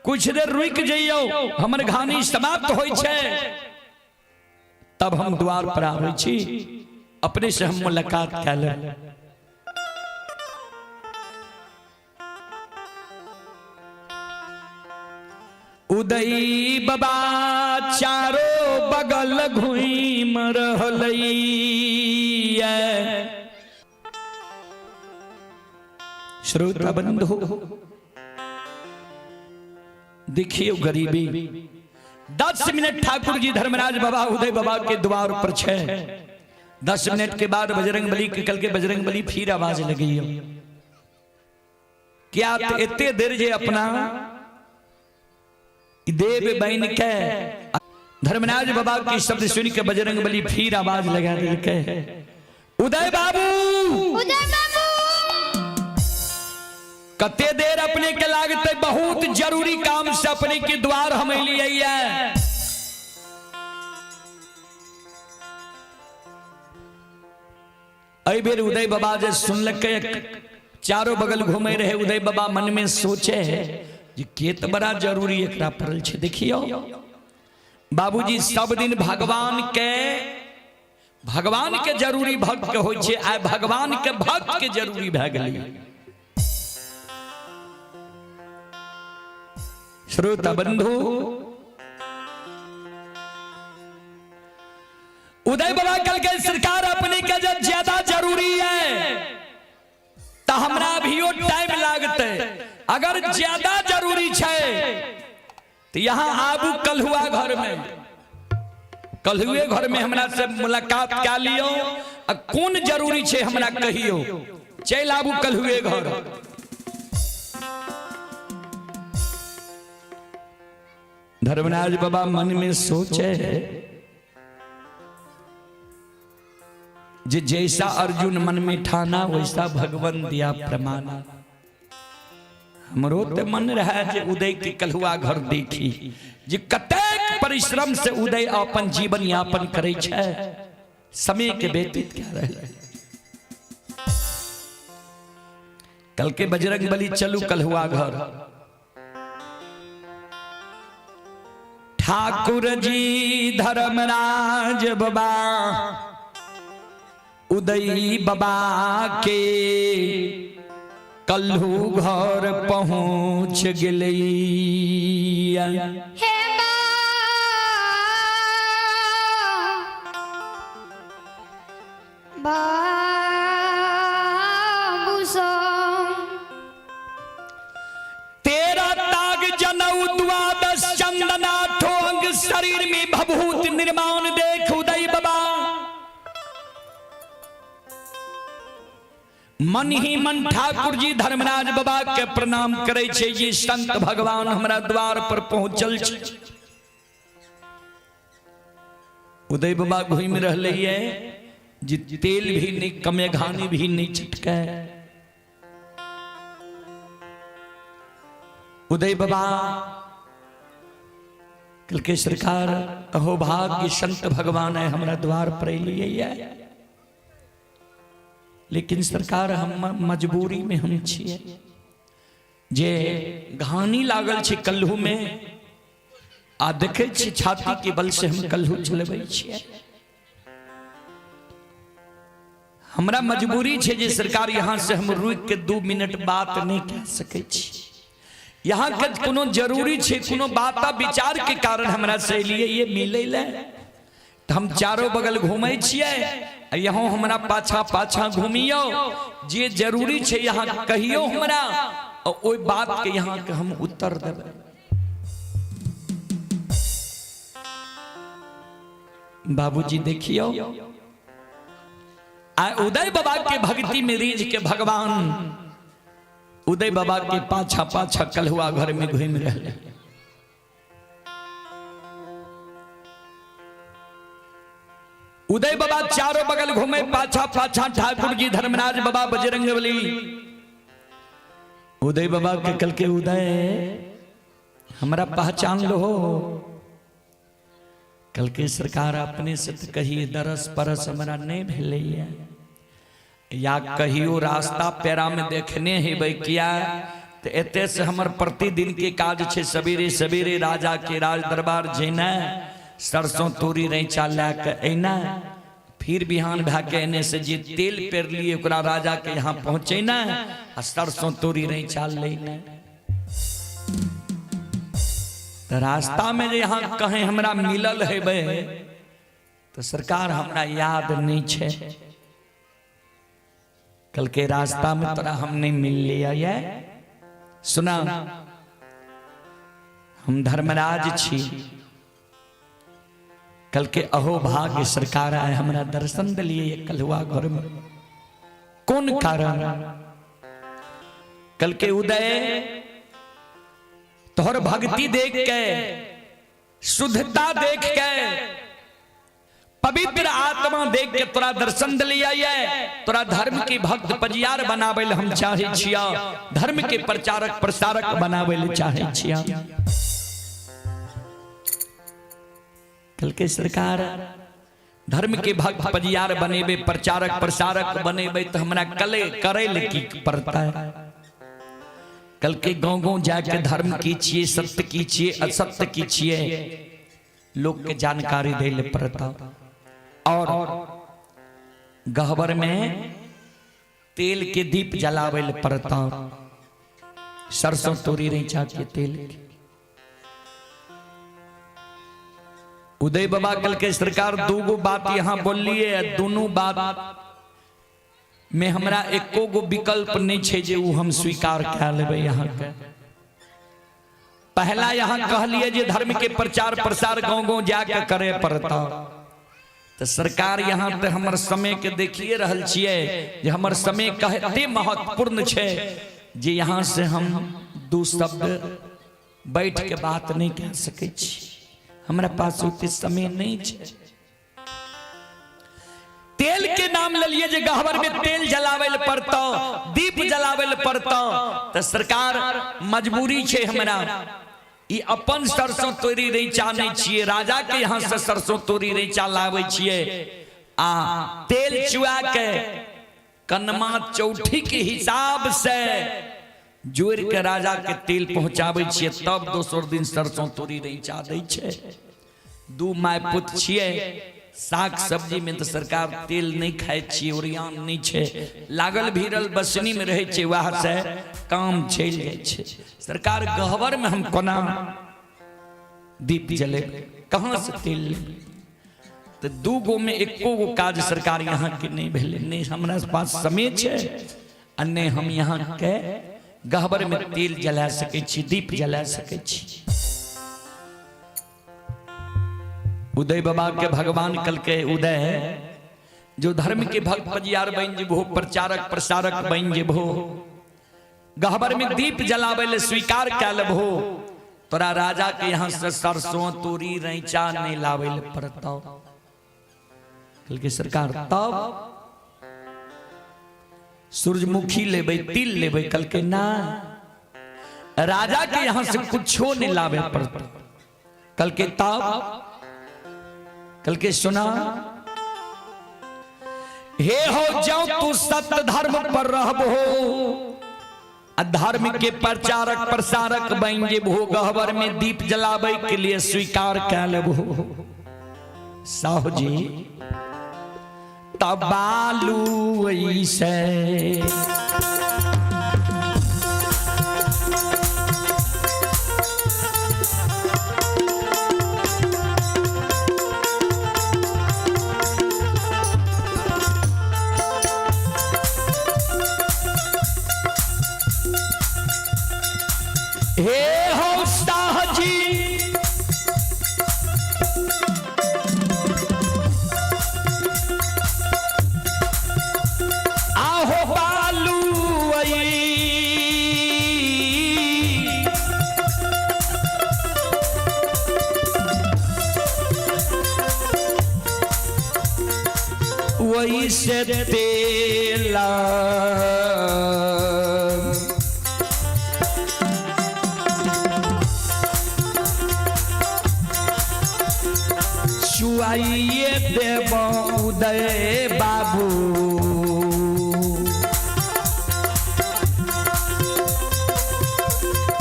कुछ देर रुक जइयो, हमर घानी समाप्त होई छै तब हम द्वार पर आबै छी, अपने से हम मुलाकात कै लेब। उदय बाबा चारो बगल घूम रहलैया। श्रोता बंधु देखियो गरीबी, 10 मिनट ठाकुर जी धर्मराज बाबा उदय बाबा के द्वार पर छे, 10 मिनट के बाद बजरंग बली के कल के बजरंग बली फिर आवाज लगी, क्या एते देर जे अपना देव बन के? धर्मराज बाबा के शब्द सुन के बजरंग बली फिर आवाज लगा दिलके, उदय बाबू, उदय बाबू, कते देर अपने के लागते, बहुत जरूरी काम से अपने के द्वार हम लिए। एहि बेर उदय बाबा जे सुनलकै, चारो बगल घूमे रहे, उदय बाबा मन में सोचे जे के त बड़ा जरूरी एकरा पड़ल छै। देखियो बाबूजी सब दिन भगवान के जरूरी भक्त के होइ छै, आइ भगवान के भक्त के जरूरी भए गेलै। श्रोता बंधु, उदय बाबा कल के सरकार अपने के जब ज्यादा जरूरी है तो हमरा अभियो टाइम लागते, अगर ज्यादा जरूरी छै तो यहाँ आबू कलहुआ घर में, कलहुए घर में हमरा से मुलाकात क्या लियो, आ कोन जरूरी छै हमरा कहियो, चल आबू कलहुए घर। धर्मराज बाबा मन में सोचे जे जैसा अर्जुन मन में ठाना वैसा भगवान दिया प्रमाणा। हमरो तो मन रहा जे उदय के कलहुआ घर देखी, जे कतेक परिश्रम से उदय अपन जीवन यापन करे छै, समय के व्यतीत क्या रहे। कल के बजरंग बली चलू कलहुआ घर। ठाकुर जी धर्मराज बाबा उदय बाबा के कल्हू घर पहुंच गेलै। हे बाबू सो तेरा ताग जनऊ द्वादश चंदना ठो अंग शरीर में भभूत निर्माण देख उदय बाबा मन ही मन ठाकुर जी धर्मराज बाबा के प्रणाम करे छे, ये संत भगवान हमरा द्वार पर पहुंचल छे। उदय बाबा घूमि रहले ये जे तेल भी नहीं कमे घानी भी नहीं छिटके। उदय बाबा कल के सरकार अहो भाग्य संत भगवान है हमरा द्वार पर अलिए ये, लेकिन सरकार हम मजबूरी में हम छिए, जे घानी लागल छै कल्हू में आ देखे छी छाती के बल से हम कल्हू चलबै छिए। हमरा मजबूरी छै जे सरकार यहाँ से हम रुक के 2 मिनट बात नहीं कह सकै छी, यहाँ के कोनो जरूरी छै कोनो बात विचार के कारण हमरा से लिए ये मिले ले, तो हम चारों बगल घूमै छिए, यहाँ हमरा पाछा पाछा घूमियो, जे जरूरी छै यहाँ कहियो हमरा और ओहि बात के यहाँ के हम उत्तर देबै। बाबूजी देखियो आ उदय बाबा के भक्ति में रीझ के भगवान उदय बाबा के पाछा पाछा कलहुआ घर में घूम रहे। उदय बाबा चारों बगल घूमे पाछा पाछा ठाकुर जी धर्मराज बाबा बजरंगबली। उदय बाबा के कल के उदय हमरा पहचान लो, कल के सरकार अपने से तो कहिए दरस परस हमरा नहीं भेलैया, या कहियो रास्ता पेरा में देखने हेबै किया तो एते से हमर प्रतिदिन के काज छै सवेरे सवेरे राजा के राज दरबार जेना, सरसों तोरी रैचा लए के अयना, फिर बिहान भए के एने से जे तेल पेरलिए ओकरा राजा के यहाँ पहुँचेना आ सरसों तोरी रैचा लेना। तो रास्ता में जे यहाँ कहीं हमरा मिलल हेबै तो सरकार हमरा याद नहीं छै, कल के रास्ता में तोरा हम नहीं मिल लिया ये। सुना हम धर्मराज छी, कल के अहो भाग्य सरकार आए हमरा दर्शन दिलिए कलहुआ घर में, कौन कारण? कल के उदय तोहर भक्ति देख के, शुद्धता देख के, पवित्र आत्मा देख के तोरा दर्शन दिलिया ये, तोरा धर्म के भक्त पजियार बनावे ले हम चाहे छिया, धर्म के प्रचारक प्रसारक बनावे ले चाहे छिया। कल के सरकार धर्म के भक्त पजियार बनेबे प्रचारक प्रसारक बनेबे तो हमरा कले करे ले की पड़ता है। कल के गांव गांव जाके धर्म की छिए, सत्य की छिए, असत्य की छिए, लोग के जानकारी दे ले पड़ता। और गहबर में तेल के दीप जलावे ले पड़ता, सरसों तोरी रैचा के तेल के। उदय बाबा कल के सरकार दूगो बात यहाँ बोलिए, दोनों बात में हमरा एको गो विकल्प नहीं छे जे उ हम स्वीकार कै लेबै। यहाँ के पहला यहाँ कहलिए जे धर्म के प्रचार प्रसार गांव गांव जाके करे पड़ता, तो सरकार यहाँ ते हमर समय के देखिए रहल छियै जे हमर समय कहते महत्वपूर्ण छे जे यहाँ से हम दू शब्द बैठ के बात नहीं कह सकै छी, हमरा पास ओते समय नहीं छे। तेल के नाम लेलिए जे गहबर में तेल जलावे ले पड़तो, दीप जलावे ले पड़तो, तो सरकार मजबूरी छे हमरा। ई अपन सरसों तोरी रैचा नहीं छिए, राजा के यहाँ से सरसों तोरी रैचा लावे छिए, आ तेल चुआ के कनमा चौठी के हिसाब से जोड़ के राजा के तेल पहुंचावे छिए, तब दोसर दिन सरसों तोरी रैचा दै छे। दू my पुत छिए, साग सब्जी में तो सरकार तेल नहीं खाए छिए, ओरियान नहीं छे, लागल भीरल बसनी में रहे छे, वह से काम चल जाए छे। सरकार गहबर में हम कोना दीप जले, कहाँ से तेल लेबै? तो दू गो में एको गो काज सरकार यहाँ के नहीं भेले, नहीं हमरा पास समय छे आ नहीं हम यहाँ के गहबर में तेल जला सकै छी, दीप जला सकै छी। उदय बाबा के भगवान कल के उदय जो धर्म के भक्त पजियार बन जेबहो, प्रचारक प्रसारक बन जेबहो, गहबर में दीप जलावे ले स्वीकार कै लेबहो, तोरा राजा के यहाँ से सरसों तोरी रैचा नहीं लावे ले पड़तो। कल के सरकार तब सूरजमुखी लेबै, तिल लेबै, कल के ना राजा के यहाँ से कुछो नहीं लावे पड़तो। कल के तब कल के सुना हे हो जाओ तू सत्य धर्म पर रहबो, धर्म के प्रचारक प्रसारक बन जेबहो, गहबर में दीप जलावे के लिए स्वीकार कै लेबहो। साहु जी तब बालू ऐसे हे हो शाह जी आहो बालू आई वही से तेला चुआइए देव उदय बाबू।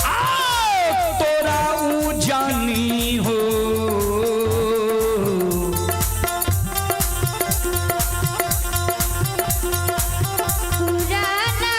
आओ तोरा उ जानी हो पुराना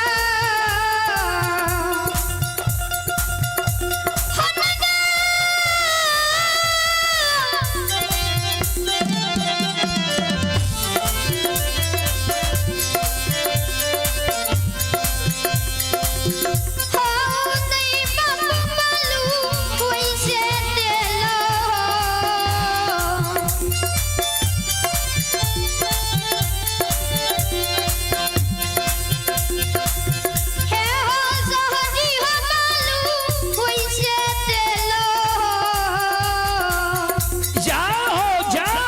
जाओ जाओ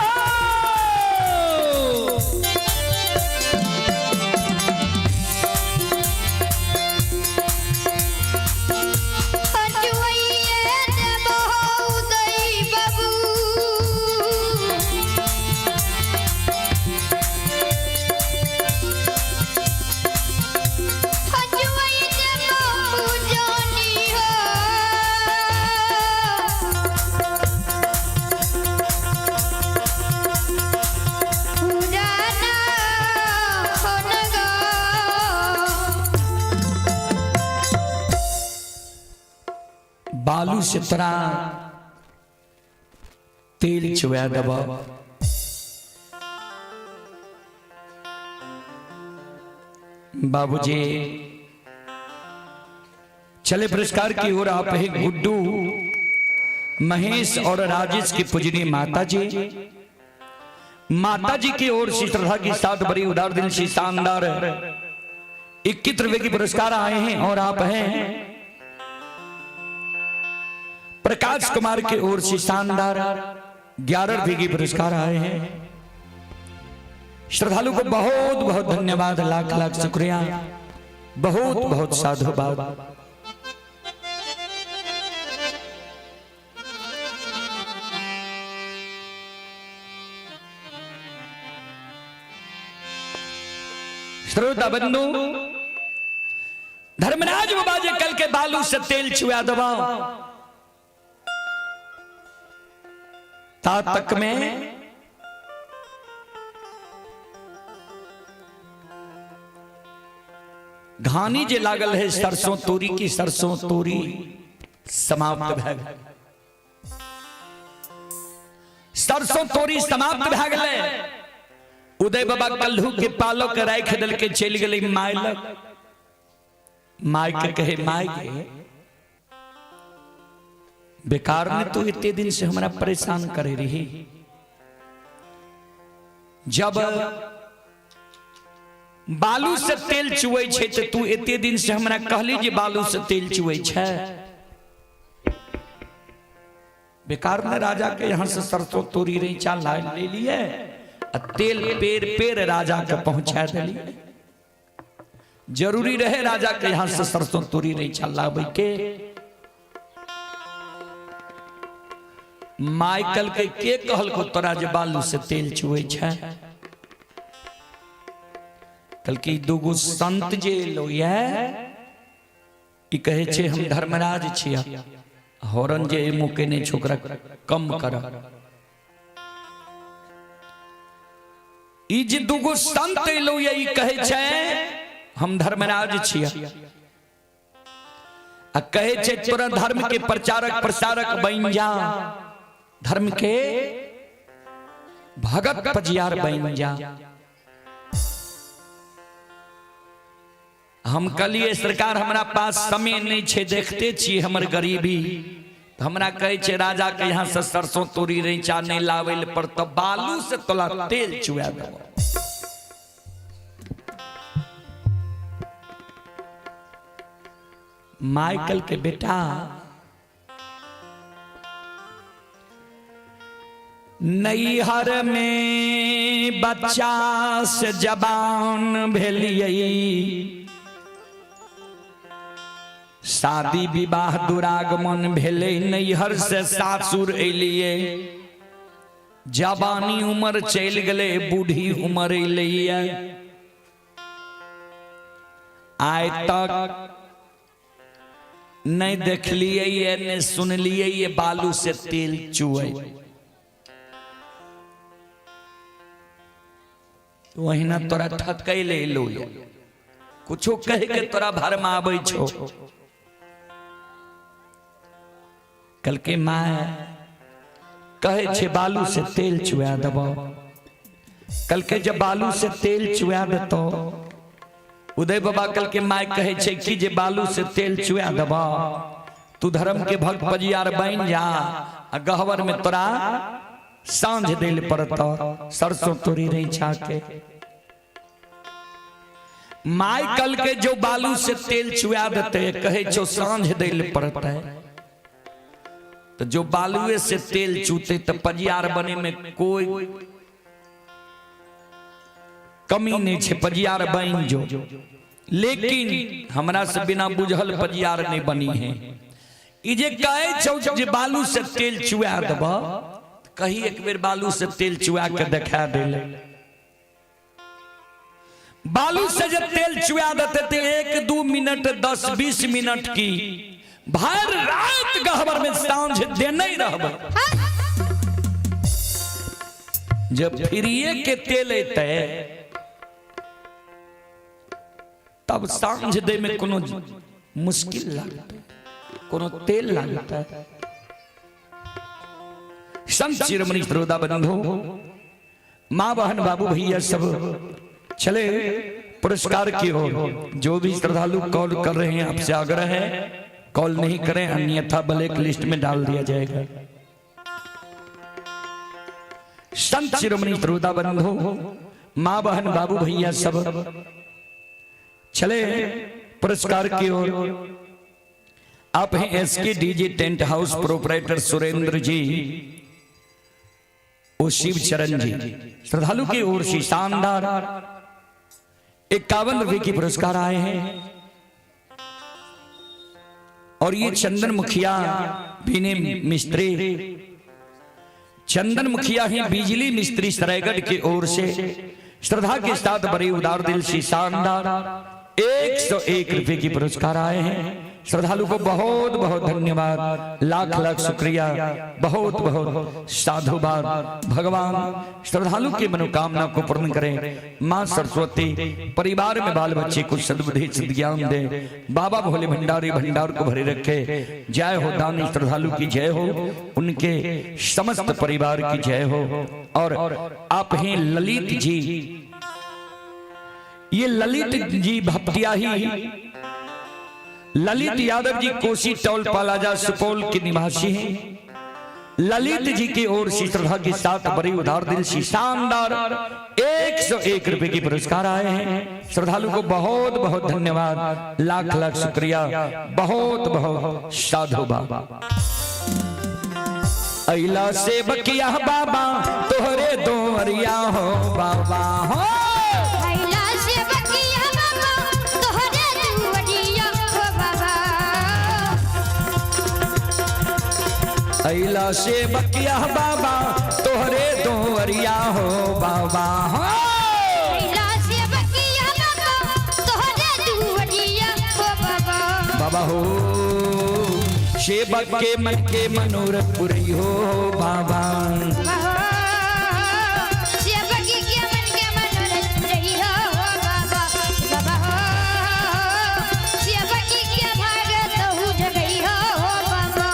बालू से तोरा तेल चुआ देबह। बाबूजी चले पुरस्कार की ओर। आप है गुड्डू, महेश और राजेश की पूजनीय माता जी, माता जी की ओर से श्रद्धा के साथ बड़ी उदार दिल से शानदार 21 रुपए की पुरस्कार आए हैं। और आप हैं प्रकाश कुमार की ओर से शानदार 11 रुपए की पुरस्कार आए हैं। श्रद्धालु को बहुत बहुत धन्यवाद, लाख लाख शुक्रिया, बहुत बहुत साधुवाद। श्रोता बंधु, धर्मराज बाबा जे कल के बालू से तेल छुआ दबा ता तक में घानी जे लागल है सरसों तोरी की, सरसों तोरी समाप्त भए गेल। सरसों तोरी समाप्त भए गेलै। उदय बाबा कल्हू के पालक राखि देलकै, चलि गेलै my लग। My के कहे, my के बेकार ने तू इतने दिन से हमरा परेशान करे रही। जब बालू से तेल चुवै छै तऽ तू एते दिन से हमरा कहली जे बालू से तेल चुवै छै। बेकार ने राजा के यहाँ से सरसों तोरी रैचा ला ले लिए आ तेल पेर पेर राजा के पहुंचा दिलिए। जरूरी रहे राजा के यहाँ से सरसों तोरी रैचा लाबै के? माइकल के कहलको तोरा जे बालू से तेल चुवै छै? कहलकै दूगो संत जे एलो ये, ई कहै छै हम धर्मराज छियै, हॉर्न जे मुँह केने छै ओकरा कम कर। ई जे दूगो संत एलो ये, ई कहै छै हम धर्मराज छियै आ कहै छै तोरा धर्म के प्रचारक प्रसारक बनि जा, धर्म के भगत पजियार बनि जा। हम कहलिए सरकार हमरा पास समय नहीं छै, देखते छियै हमर गरीबी, तऽ हमरा कहै छै राजा के यहाँ से सरसों तोरी रैचा नहीं लाबै लए पड़तौ, बालू से तोला तेल चुआ देबौ। माइकल के बेटा नैहर में बच्चा से जवान भेलियै, शादी विवाह दुरागमन भेलै, नैहर से सासुर एलियै, जवानी उम्र चलि गेलै, बूढ़ी उम्र एलैया, आइ तक नहीं देखलियै ये नहीं सुनलियै ये बालू से तेल चुए। ओहिना तोरा ठकै ले एलो ये, कुछो कह के तोरा भरमाबै छौ। कहलकै my कहै छै बालू से तेल चुआ देबौ। कहलकै जब बालू से तेल चुआ देतौ। उदय बाबा कहलकै my कहै छै कि जे बालू से तेल चुआ देबौ, तू धर्म के भक्त पजियार बनि जा आ गहवर में तोरा साँझ देल पड़तौ सरसों तोरी रैचा के। My कहलकै जो बालू से तेल चुआ देते, कहै छौ साँझ देल पड़तै, तो जो बालुए से तेल चूते तो पजियार बने में कोई कमी नहीं छै, पजियार बन जो। लेकिन हमरा से बिना बुझल पजियार नहीं बनी है। ई जे कहै छौ जे बालू से तेल चुआ देब, कही एक बेर बालू से तेल चुआ के देखा देले। बालू से जे तेल चुआ देते ते 1-2 मिनट 10-20 मिनट की भर रात गहबर में साँझ देने रहबै। जब फिरिए के तेल एतै तब साँझ दे में कोनो मुश्किल लागतै, कोनो तेल लागतै। संत शिरोमणि श्रोता बंधु, माँ बहन बाबू भैया सब चले पुरस्कार की ओर। जो भी श्रद्धालु कॉल कर रहे हैं, आपसे आग्रह है कॉल नहीं करें, अन्यथा ब्लैक लिस्ट में डाल दिया जाएगा। संत शिरोमणि श्रोता बंधु, माँ बहन बाबू भैया सब चले पुरस्कार की ओर। आप हैं S K DJ tent house proprietor Surendra ji और शिव चरण जी। श्रद्धालु की ओर से शानदार 51 रुपए की पुरस्कार आए हैं। और ये चंदन मुखिया बीने मिस्त्री, चंदन मुखिया ही बिजली मिस्त्री सरायगढ़ की ओर से श्रद्धा के साथ बड़े उदार दिल से शानदार 101 रुपए की पुरस्कार आए हैं। श्रद्धालु को बहुत बहुत धन्यवाद, लाख लाख शुक्रिया, बहुत बहुत साधुवाद। भगवान श्रद्धालु की मनोकामना को पूर्ण करें। माँ सरस्वती परिवार में बाल बच्चे को सद्बुद्धि सद्ज्ञान दे। बाबा भोले भंडारी भंडार को भरे रखे। जय हो दानी श्रद्धालु की जय हो, उनके समस्त परिवार की जय हो। और आप हैं ललित जी, ये ललित जी भपटियाही, ललित यादव जी कोसी टोल प्लाजा सुपौल के निवासी हैं। ललित जी की ओर से श्रद्धा के साथ बड़ी उदार दिल से शानदार 101 रुपए की पुरस्कार आए हैं। श्रद्धालु को बहुत बहुत धन्यवाद, लाख लाख शुक्रिया, बहुत बहुत साधुवाद। अइला से बकिया बाबा तोहरे दोरिया हो बाबा हो। अइला से बकिया बाबा तोहरे दुआरिया हो बाबा। अइला से बकिया बाबा तोहरे दोरिया हो बाबा हो। अइला से बकिया बाबा तोहरे दुआरिया हो बाबा। बाबा हो, सेवक के मन के मनोरथ पुरई हो बाबा। बाबा हो, सेवक के मन के मनोरथ पुरई हो बाबा। बाबा हो, सेवक के भागत हु जगई हो बाबा।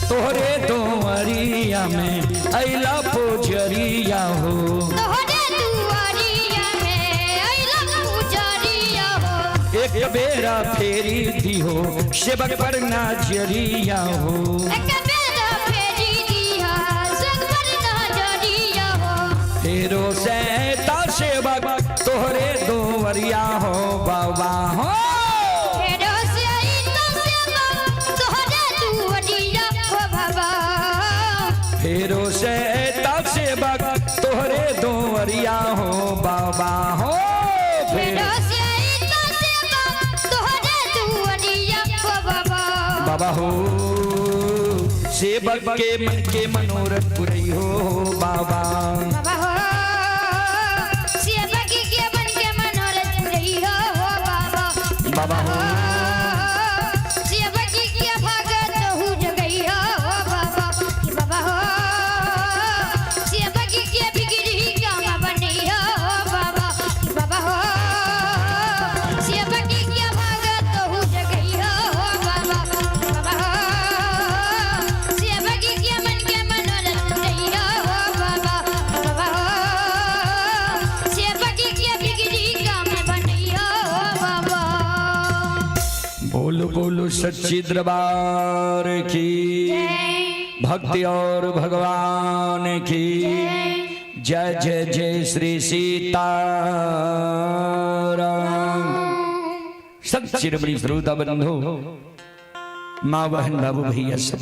तोहरे दोरिया में अइला पुजरिया हो। तोहरे दुआरिया में अइला पुजरिया हो। एक बेरा फेरी दी हो सेवक पर नजरिया हो। एक बेरा फेरी दिया सेवक पर नजरिया हो। फेरो से सेवक तोहरे दोवरिया हो बाबा हो। फेरो से सेवक तोहरे दुआरिया हो बाबा। फेरो से सेवक तोहरे दोवरिया हो बाबा हो। फेरो से सेवक तोहरे दुआरिया हो बाबा। बाबा हो, सेवक के मन के मनोरथ पुरई हो बाबा। बाबा हो, सेवक के मन के मनोरथ पुरई हो बाबा। बाबा हो, सेवक के भगत हु जगई हो बाबा। बाबा हो, सेवक के बिगड़ी काम बनई हो बाबा। बाबा हो, सेवक के भगत हु जगई हो बाबा। बाबा हो, सेवक के मन के मनोरथ पुरई हो बाबा। बाबा हो, सेवक के बिगड़ी काम बनई हो बाबा। बोलो बोलो सच्ची दरबार की, भक्ति और भगवान की जय। जय जय श्री सीता राम। संत शिरोमणि श्रोता बंधु, माँ बहन बाबू भैया सब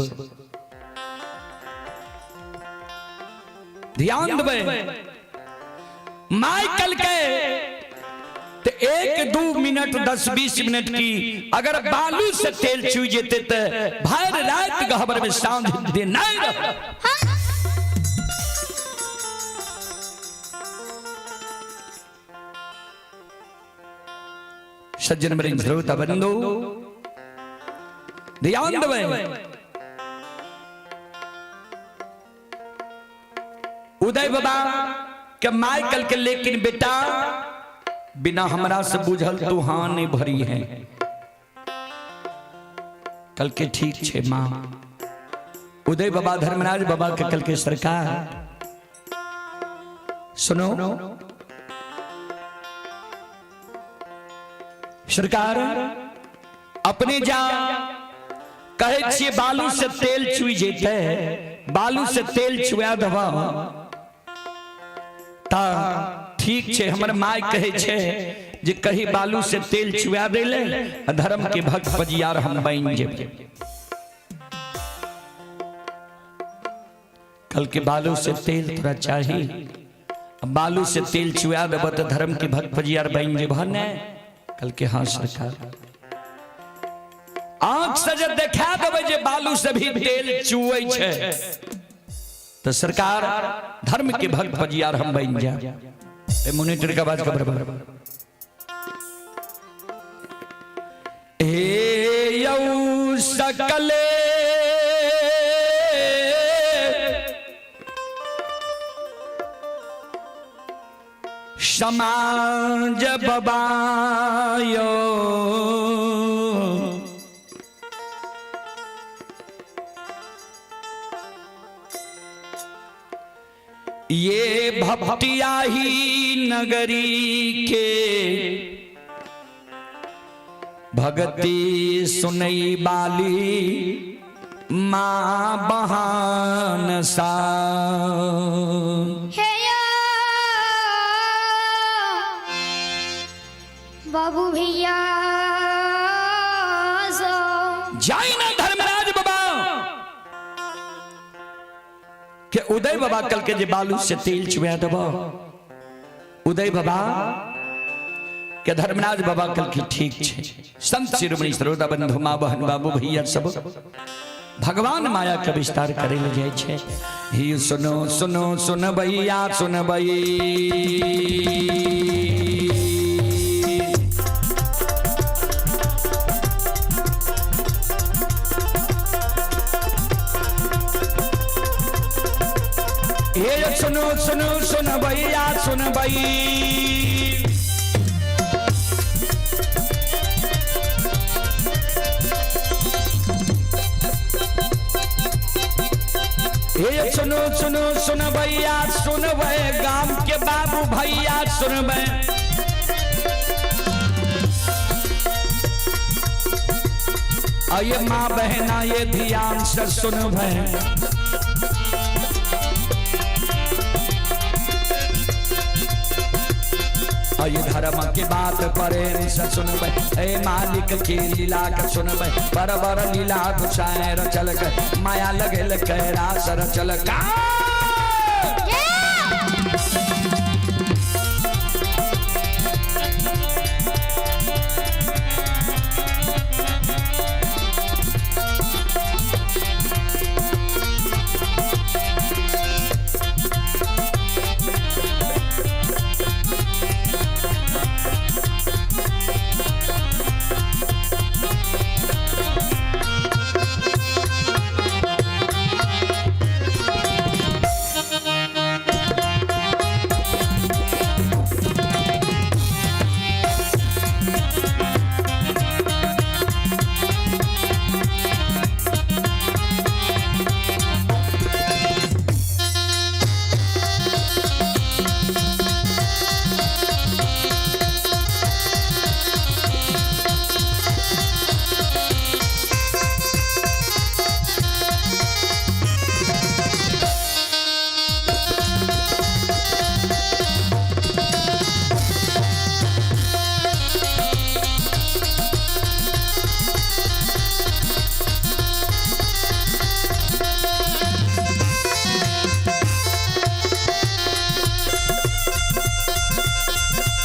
ध्यान देबै। माइकल के तो 1-2 मिनट 10-20 मिनट की अगर बालू से तेल चू जेते तो भर रात गहबर में सांझ दे नहीं रह। सज्जन मेरे श्रोता बंधु ध्यान देबै। उदय बाबा के माइकल के, लेकिन बेटा बिना हमरा से बुझल तू हाँ नहीं भरी है। कल के ठीक छे माँ। उदय बाबा धर्मराज बाबा के कल के सरकार सुनो सरकार अपने जा कहे छिए बालू से तेल चुई जेते, बालू से तेल चुआ दबा ता ठीक छे। हमर माय कहे छे जे कही बालू से तेल चुआ देले धर्म के भक्त पजियार हम बन जेबै। कल के बालू से तेल तोरा चाही, बालू से तेल चुआ देब तो धर्म के भक्त पजियार बन जेबह ने। कल के हाँ सरकार आंख से जे देखा देबै जे बालू से भी तेल चुए छे तो सरकार धर्म के भक्त पजियार हम बन जा। ए मोनिटर का आवाज का बराबर। ए यौ सकले समाज बबायो ये भक्तिया ही नगरी के भगती सुनई बाली माँ बहान सा। हे बाबू भैया जाई ना धर्मराज बाबा के उदय बाबा कल के जे बालू से तेल चुआ देब। उदय बाबा के धर्मराज बाबा कल के ठीक छे। संत शिरोमणि श्रोता बंधु माँ बहन बाबू भैया सब भगवान माया के विस्तार करे ले जाए छे। ही सुनो सुनो सुन भैया सुन भई हे सुनो सुनो सुन भैया सुन भई। हे सुनो सुनो सुन भैया सुन भई गांव के बाबू भैया सुन भई। आये माँ बहना ये ध्यान से सुन भई। ये धर्म के बात प्रेम से सुनबै, ए मालिक के लीला के सुनबै। बरबर लीला घुसाए रचल के माया लगेल के रास रचल का।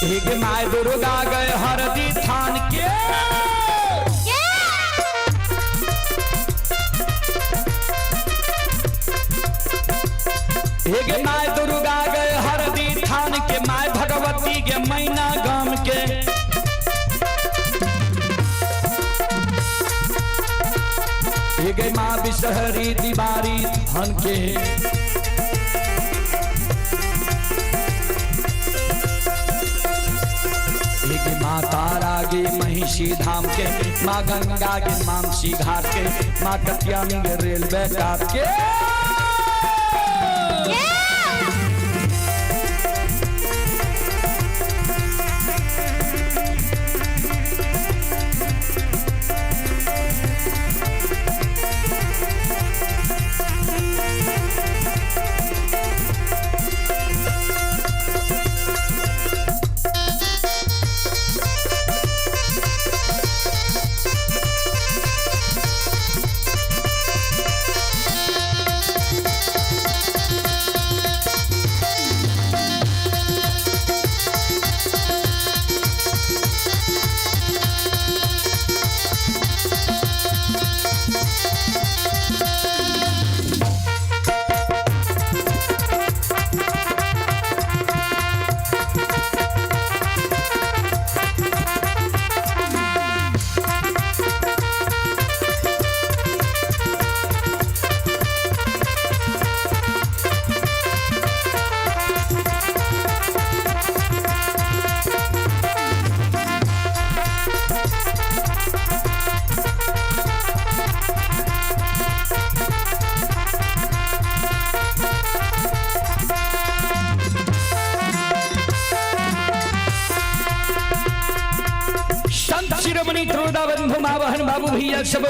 एक my Durga गए हरदी थान के एक my Durga गए हरदी थान के my Bhagwati के मैना गाम के। एक माँ बिसहरी दीवारी थान के। एक माँ तारा गे मही महिषी धाम के, माँ गंगा के मानसी घाट के, माँ कत्यानी के रेलवे घाट के। संत शिरोमणि त्रोदा बंधु माँ बहन बाबू भैया सब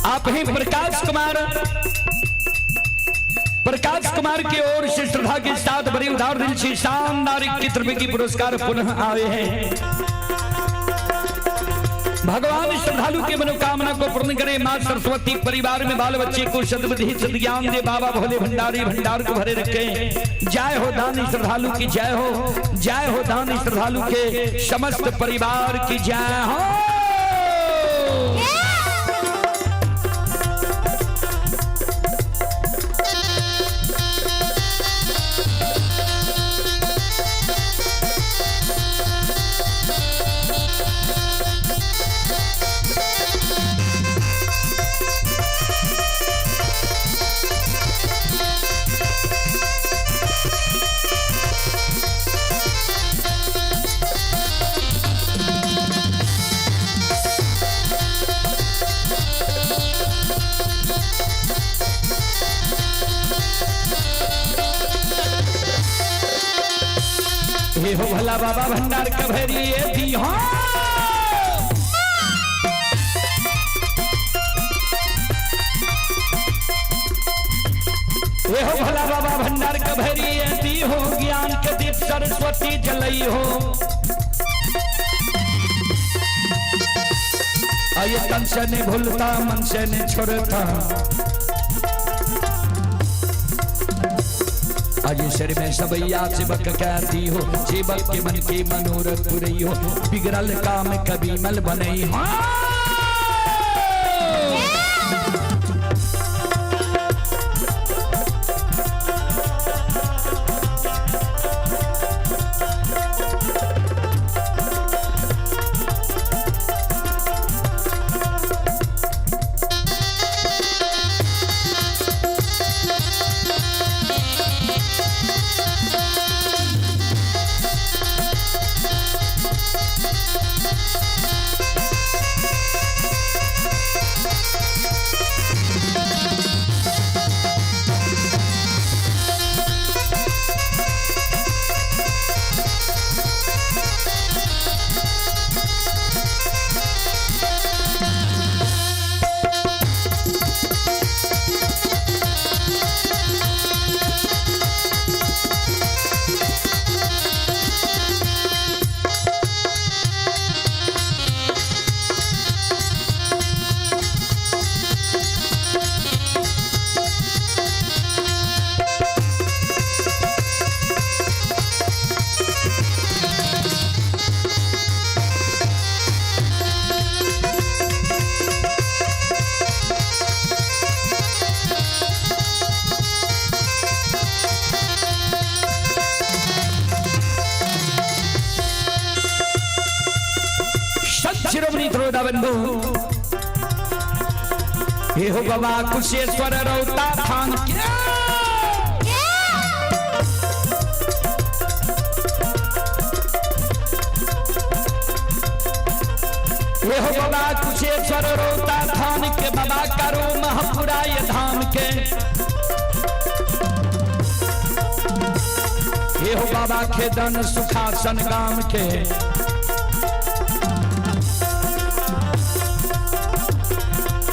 आप ही प्रकाश कुमार, प्रकाश कुमार की ओर से श्रद्धा के साथ बड़ी उदार दिल से शानदार 21 रुपए की पुरस्कार पुनः आए हैं। भगवान श्रद्धालु के मनोकामना को पूर्ण करे। माँ सरस्वती परिवार में बाल बच्चे को सद्बुद्धि सद्ज्ञान दे। बाबा भोले भंडारी भंडार को भरे रखे। जय हो दानी श्रद्धालु की जय हो, जय हो दानी श्रद्धालु के समस्त परिवार की जय हो। हे हो भला बाबा भंडार कभरी दी हो। हे हो भला बाबा भंडार कभरी दी हो, ज्ञान के दीप सरस्वती जलई हो। आये तन से नहीं भूलता मन से नहीं छोड़ता, आज सिर में सबैया चिबक कहती हो, चिबक के मन के मनोरथ पुरई हो, बिगड़ल काम कभी मल बनई हो। शिरोमणि त्रोदा बंधु हे हो बाबा कुशेश्वर रौता थान के। महुराय धाम के। हे हो बाबा खेदन सुखासन गाम के।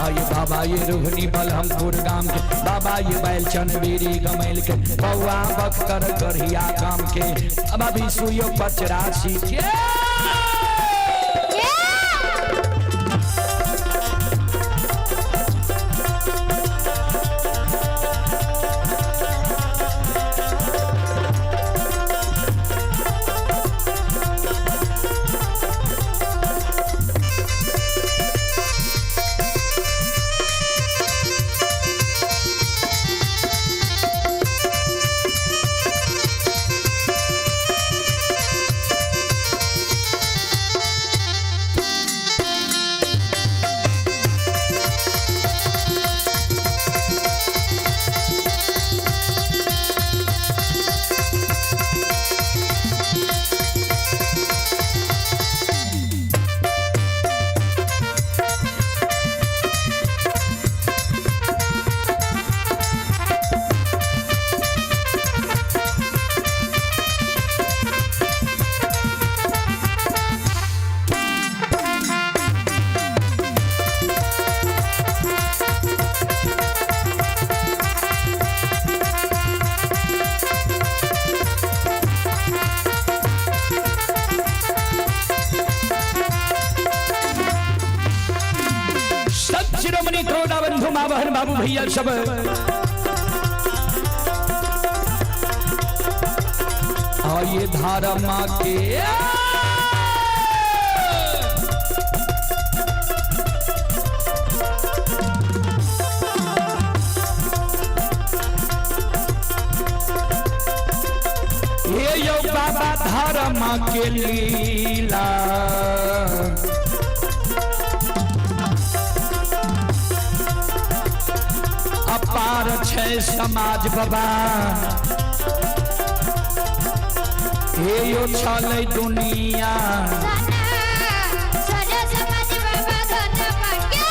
आये बाबा ये रोहनी बलहमपुर गाम के, बाबा ये बैलचन बीरी गमैल के, बउआ बख्तर गढ़िया गाम के, बाबा विसुयो पचरासी के। सब शिरोमणि क्रोधा बंधु माँ बहन बाबू भैया सब आइए धारा माँ के। हे यो बाबा धारा माँ के लीला। अपार छै समाज बाबा, हे यो छलै दुनिया। समाज बाबा धर्म के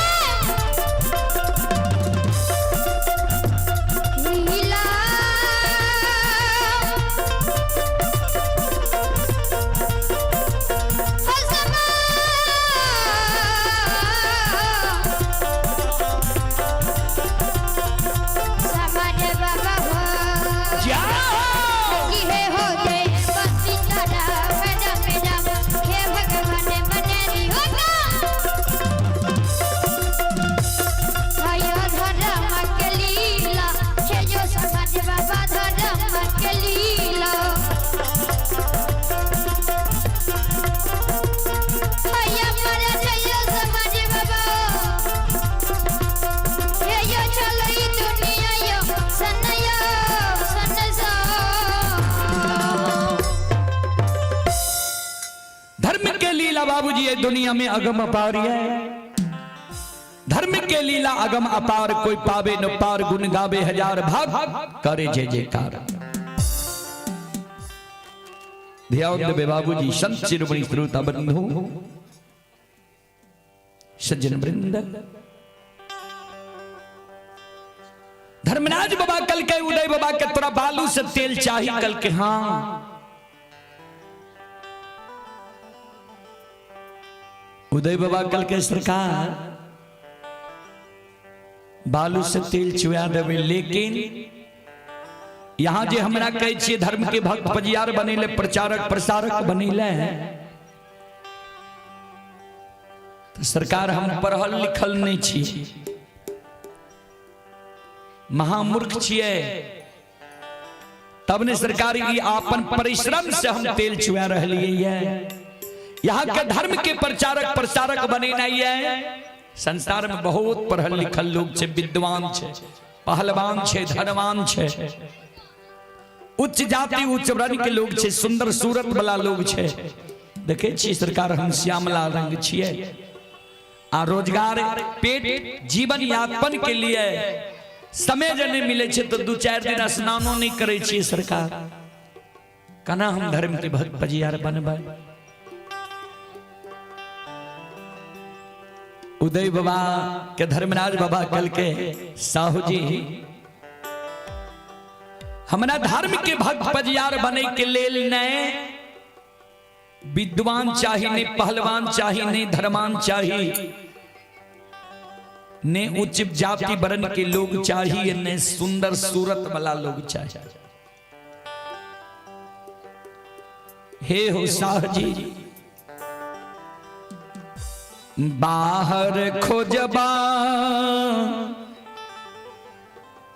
लीला। हो समाज बाबा हो जाओ। कि हे हो दे बत्ती तारा मैडम मैडम हे भगवान मने दियो ना। हाय धर्म के लीला छे जो समाज बाबा धर्म के लीला। हाय मर जय समाज बाबा, हे यो चलो ई दुनिया यो सनयो सनसो। धर्म के लीला बाबूजी ये दुनिया में अगम अपार है। धर्म के लीला अगम अपार, कोई पावे न पार, गुण गावे हजार भाग, करे जय जयकार। ध्यान देवे बाबूजी संत शिरोमणि श्रोता बंधु सज्जन वृंद। धर्मराज बाबा कल के उदय बाबा के तोरा बालू से तेल चाही कल के। हाँ उदय बाबा कल के सरकार बालू से तेल चुआ देवे, लेकिन यहाँ जे हमरा कहै छियै धर्म के भक्त पजियार बनेले, प्रचारक प्रसारक बनेले, तो सरकार हम पढ़ल लिखल नहीं छी, महामूर्ख छियै, तब ने सरकार ई आपन परिश्रम से हम तेल चुआ रहलियै। यहाँ के धर्म के प्रचारक प्रसारक बनेनाइ है। संसार में बहुत पढ़ल लिखल लोग छे, विद्वान छे, पहलवान छे, धनवान छे, उच्च जाति उच्च वर्ण के लोग छे, सुंदर सूरत वाला लोग छे। देखे छी सरकार हम श्यामला रंग छियै आ रोजगार पेट जीवन यापन के लिए समय जे नहीं मिले छे तो 2-4 दिन स्नानो नहीं करे छियै सरकार। कना हम धर्म के भक्त पजियार बनबै? उदय बाबा के धर्मराज बाबा कल के साहू जी हमरा धर्म के भक्त पजियार बने के लेल नहीं विद्वान चाही नहीं पहलवान चाही नहीं धर्मान चाही ने उच्च जाति वर्ण के लोग चाहिए ने सुंदर सूरत वाला लोग चाहिए। हे हो शाह जी बाहर खोजबा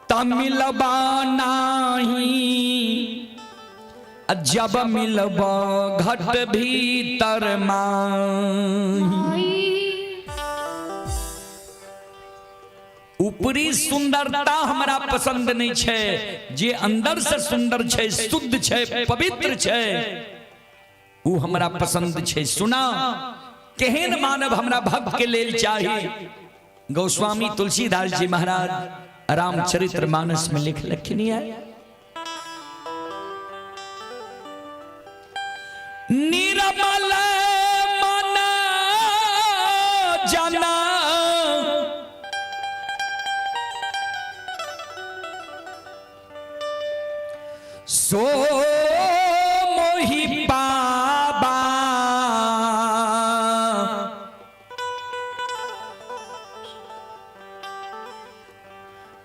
तमिलबा नाही जब मिलबा घट भीतर माही। ऊपरी सुंदरता हमरा पसंद नहीं छै, जे अंदर से सुंदर छै, शुद्ध छै, पवित्र छै, उ हमरा पसंद छै। सुना केहन मानव हमरा भक्त के लेल चाही। गोस्वामी तुलसीदास जी महाराज रामचरित्र मानस में लिख लखिन है, निर्मल मन जना सो मोहि पाबा,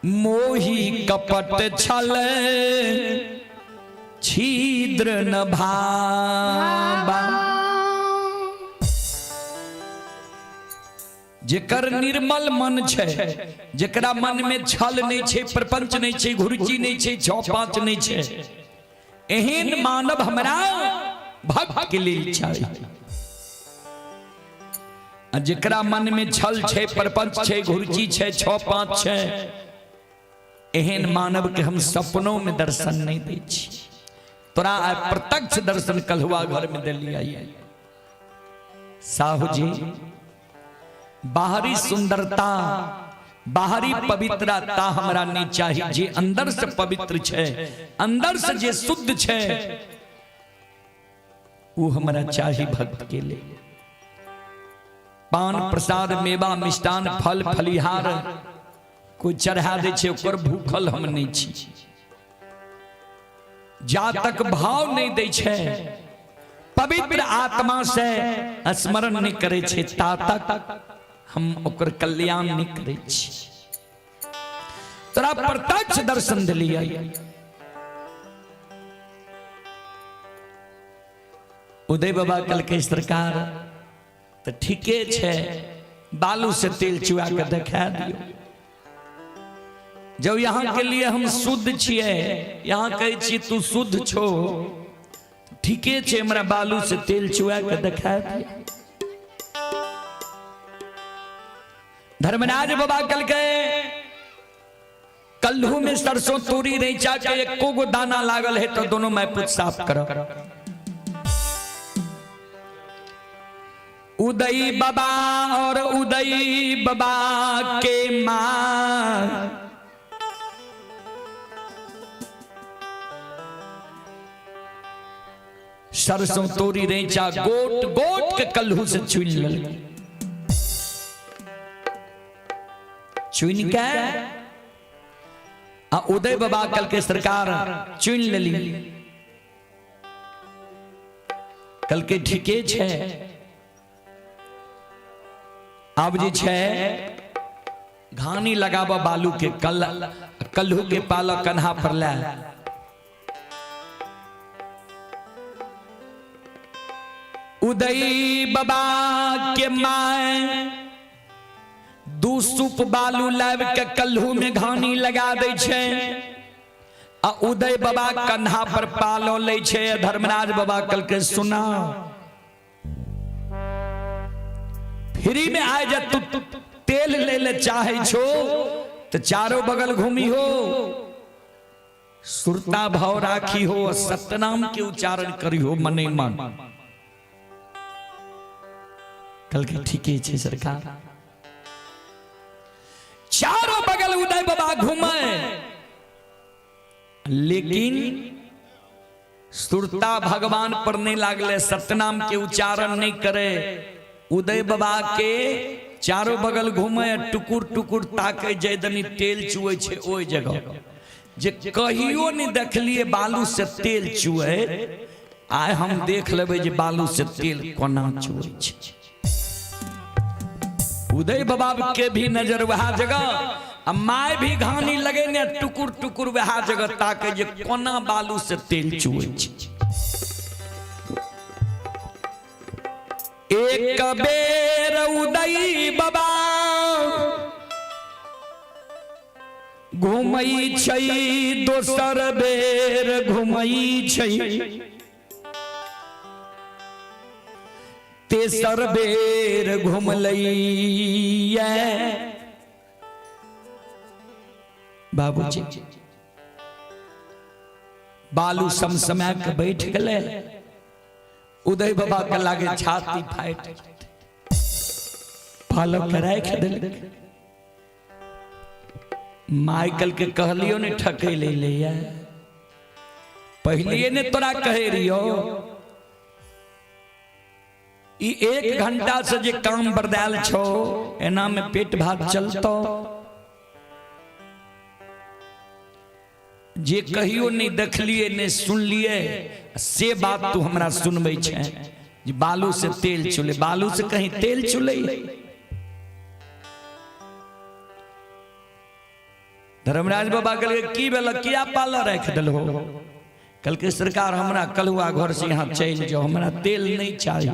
मोहि कपट छल छिद्र न भाबा। जेकर निर्मल मन छै, जेकरा मन में छल नहीं छै, प्रपंच नहीं छै, घुरुचि नहीं छै, छौ पांच नहीं छै, एहन मानव हमरा भक्त के लेल चाही। आ जेकरा मन में छल छै, प्रपंच छै, घुरुचि छै, छौ पांच छै, एहन मानव के हम सपनों में दर्शन नहीं दै छी। तोरा आइ प्रत्यक्ष दर्शन कलहुआ घर में देलियै। साहु जी बाहरी सुंदरता बाहरी पवित्रता हमरा नहीं चाही, जे अंदर से पवित्र छै, अंदर से जे शुद्ध छै, वो हमरा चाही भक्त के लिए। पान प्रसाद मेवा मिष्टान फल फलिहार कोई चढ़ा दै छै, ओकर भूखल हम नहीं छी। जा तक भाव नहीं दै छै, पवित्र आत्मा से स्मरण नहीं करे छै, ता तक हम ओकर कल्याण नहीं करे छी। तोरा प्रत्यक्ष दर्शन दिलियै। उदय बाबा कहलकै सरकार तऽ ठीके छै, बालू से तेल चुआ के देखा दियौ। जब यहाँ के लिए हम शुद्ध छियै, यहाँ कहै छी तू शुद्ध छो, ठीके छै, हमरा बालू से तेल चुआ के देखा दियौ। धर्मराज बाबा कहलकै कल्हू में सरसों तूरी रैचा के एको गो दाना लागल है तो दोनों मैं पुत साफ करो। उदय बाबा और उदय बाबा के मां सरसों तोरी रैचा गोट गोट के कल्हू से चुन लेल, चुन के आ उदय बाबा कल के सरकार चुन लेली। कल के ठीके छै, आब जे छै घानी लगाब बालू के, कल कल्हू के पालक कन्हा पर ले उदय बाबा के my दू सूप बालू लाबि के कल्हू में घानी लगा दै छै आ उदय बाबा कन्हा पर पालो लै छै। धर्मराज बाबा कल के सुना फ्री में आय जा तू तेल ले ले चाहे छो तो चारों बगल घूमी हो, सुरता भाव राखी हो, सतनाम के उच्चारण करी हो मने मन। कल के ठीके छे सरकार, चारों बगल उदय बाबा घूमे, लेकिन सुरता भगवान पर नहीं लागले, सतनाम के उच्चारण नहीं करे। उदय बाबा के चारो बगल घूमे टुकुर टुकुर ताके जे दनी तेल चुए छे ओइ जगह जे कहियो नहीं देखलिए बालू से तेल चुए, आइ हम देख लेबै जे बालू से तेल कोना चुए छे। उदय बाबा के भी नजर वह जगह आ my भी घानी लगे ने टुकुर टुकुर वह जगह ताके जे कोना बालू से तेल चुए छे। एक बेर उदय बाबा घुमई छै, दोसर बेर घुमई छै, तेसर बेर घुमलैया। बाबूजी बालू समसमा के बैठ गए। उदय बाबा के लागे छाती फाट पालक के राख देलक। माइकल के कहलियो ने ठके ले ले, पहलिए ने तोरा कहे रहियो ई 1 घंटा से जे काम बरदायल छो एना में पेट भात चलतो। जे कहियो नहीं देखलिए नहीं सुनलिए से बात तू हमरा सुनबै छे जे बालू से तेल चुले, बालू से कहीं तेल चुले। धर्मराज बाबा कहलकै की भेल किया पालऽ राखि देलहो? कहलकै सरकार हमरा कलुआ घर से यहाँ चलि जाओ, हमरा तेल नहीं चाही,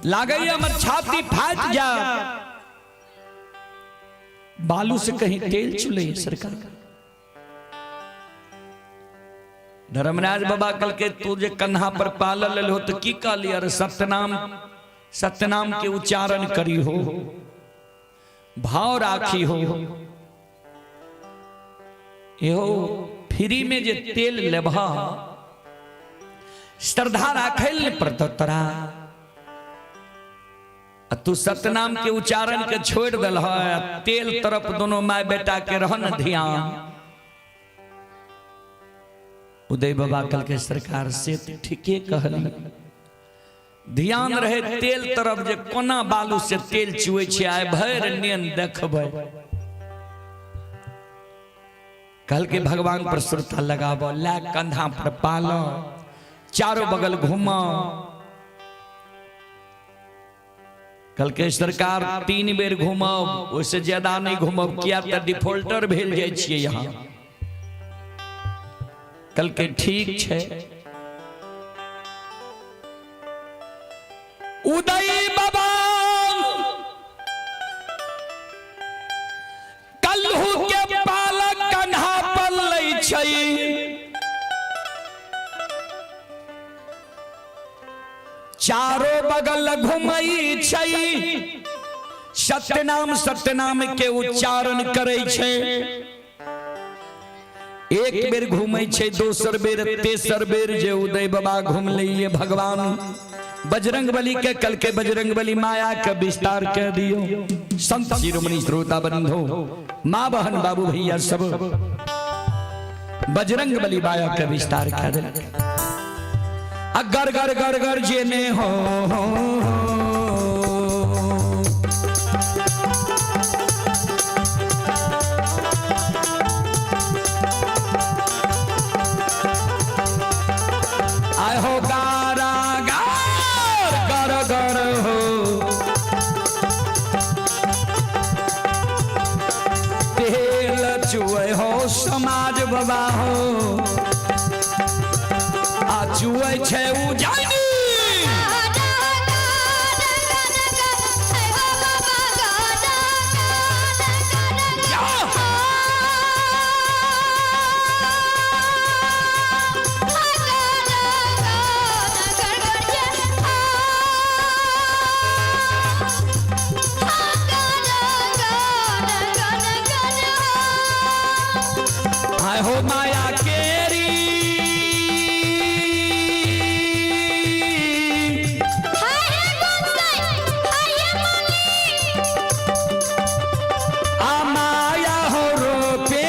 लागैया हमर छाती फाटि जा। बालू से कहीं तेल चुले सरकार। धर्मराज बाबा कहलकै तू जे कन्हा पर पालऽ लेलहो तो की कहलियै? अरे सत्यनाम सत्यनाम के उच्चारण करी हो, भाव राखी हो, इहो फ्री में जे तेल लेबह श्रद्धा राखै ले पड़तौ तोरा। तू सत्यनाम के उच्चारण के छोड़ दिल, तेल तरफ दोनों my बेटा के रहन ध्यान। उदय बाबा कल के सरकार से ठीके कहली, ध्यान रहे तेल तरफ जे कोना बालू से तेल चुए छे, आइ भरि नेन देखबै। कल के भगवान पर सुरता लगाबो, ला कंधा पर पालो, चारों बगल घूमो। कल के सरकार 3 बेर घूमब, ओइसे ज्यादा नहीं घूमब, किया त डिफॉल्टर भेल जाइ छियै यहाँ। कल के ठीक छै। उदय बाबा कल्हू के पालक कन्हा पर लै छै, चारो बगल घुमै छै, सत्यनाम सत्यनाम के उच्चारण करै छै। एक बेर घूमै छै, दोसर बेर, तेसर बेर जे उदय बाबा घुमलैये भगवान बजरंग बली के कल के बजरंग बली माया के विस्तार कर दियो। संत शिरोमणि श्रोता बंधु, माँ बहन बाबू भैया सब बजरंग बली माया के विस्तार कर दिल। अगर गर गर गर जेने हो, आए हो गारा गार गर गर हो, तेल चुए हो समाज बाबा हो, आ चुए छे उजानी। आए हो माया केरी आ माया हो रोपे,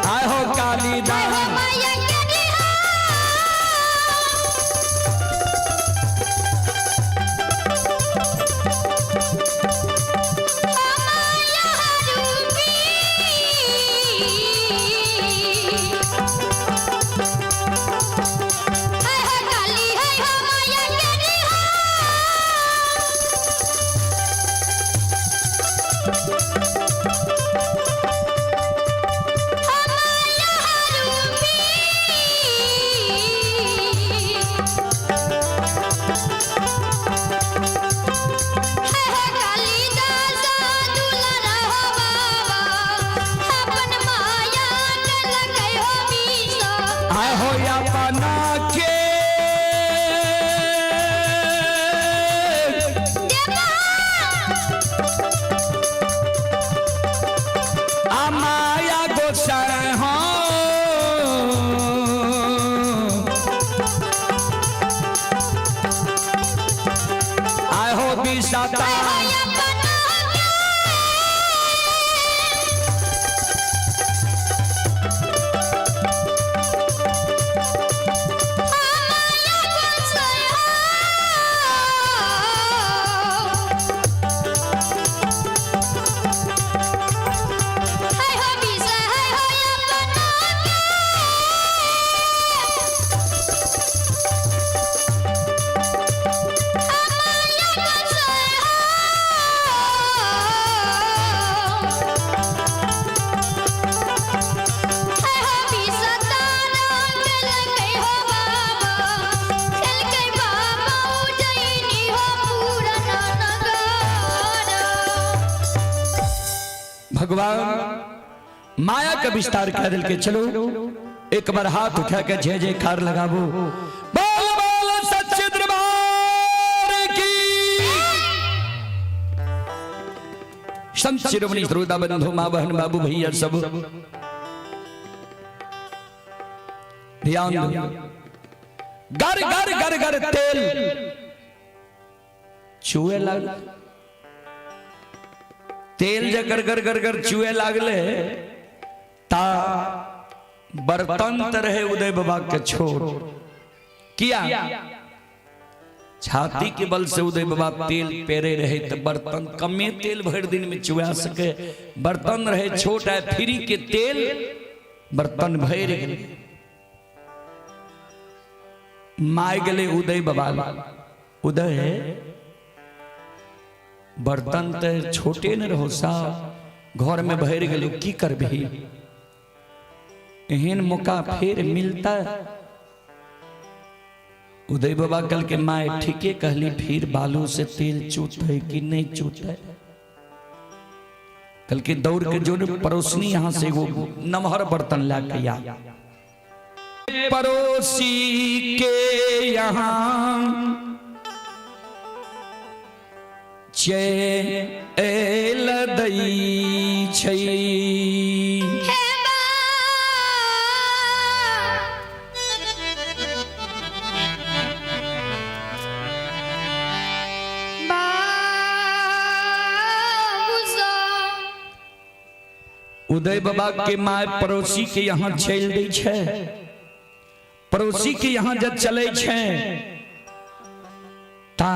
आए हो कालीदास। बिसाता। भगवान माया का विस्तार कह दिल के चलो एक बार हाथ उठा के जय जयकार लगाबो, बोल बोल सच्चे दरबार की। संत शिरोमणि श्रोता बंधु, माँ बहन बाबू भैया सब ध्यान दो। गर गर गर गर तेल चुए लाग, तेल जकर गर गर गर चुए लागले ता बर्तन त रहे उदय बाबा के छोड़ किया, छाती के बल से उदय बाबा तेल पेरे रहे तो बर्तन कमे तेल भर दिन में चुआ सके, बर्तन रहे छोट है फ्री के तेल बर्तन भर गए। My गले उदय बाबा, उदय बर्तन तो छोटे न रहो सा घर में भर गए, की करबही, एहन मौका फिर मिलता। उदय बाबा कल के my ठीके कहली, फिर बालू से तेल चूत है कि नहीं चूत है। कल के दौड़ के जो पड़ोसनी यहां से वो नमहर बर्तन ला के आ, पड़ोसी के यहाँ चल दई छै। उदय बाबा के my पड़ोसी के यहाँ चल दै छै, पड़ोसी के यहाँ जब चले छै ता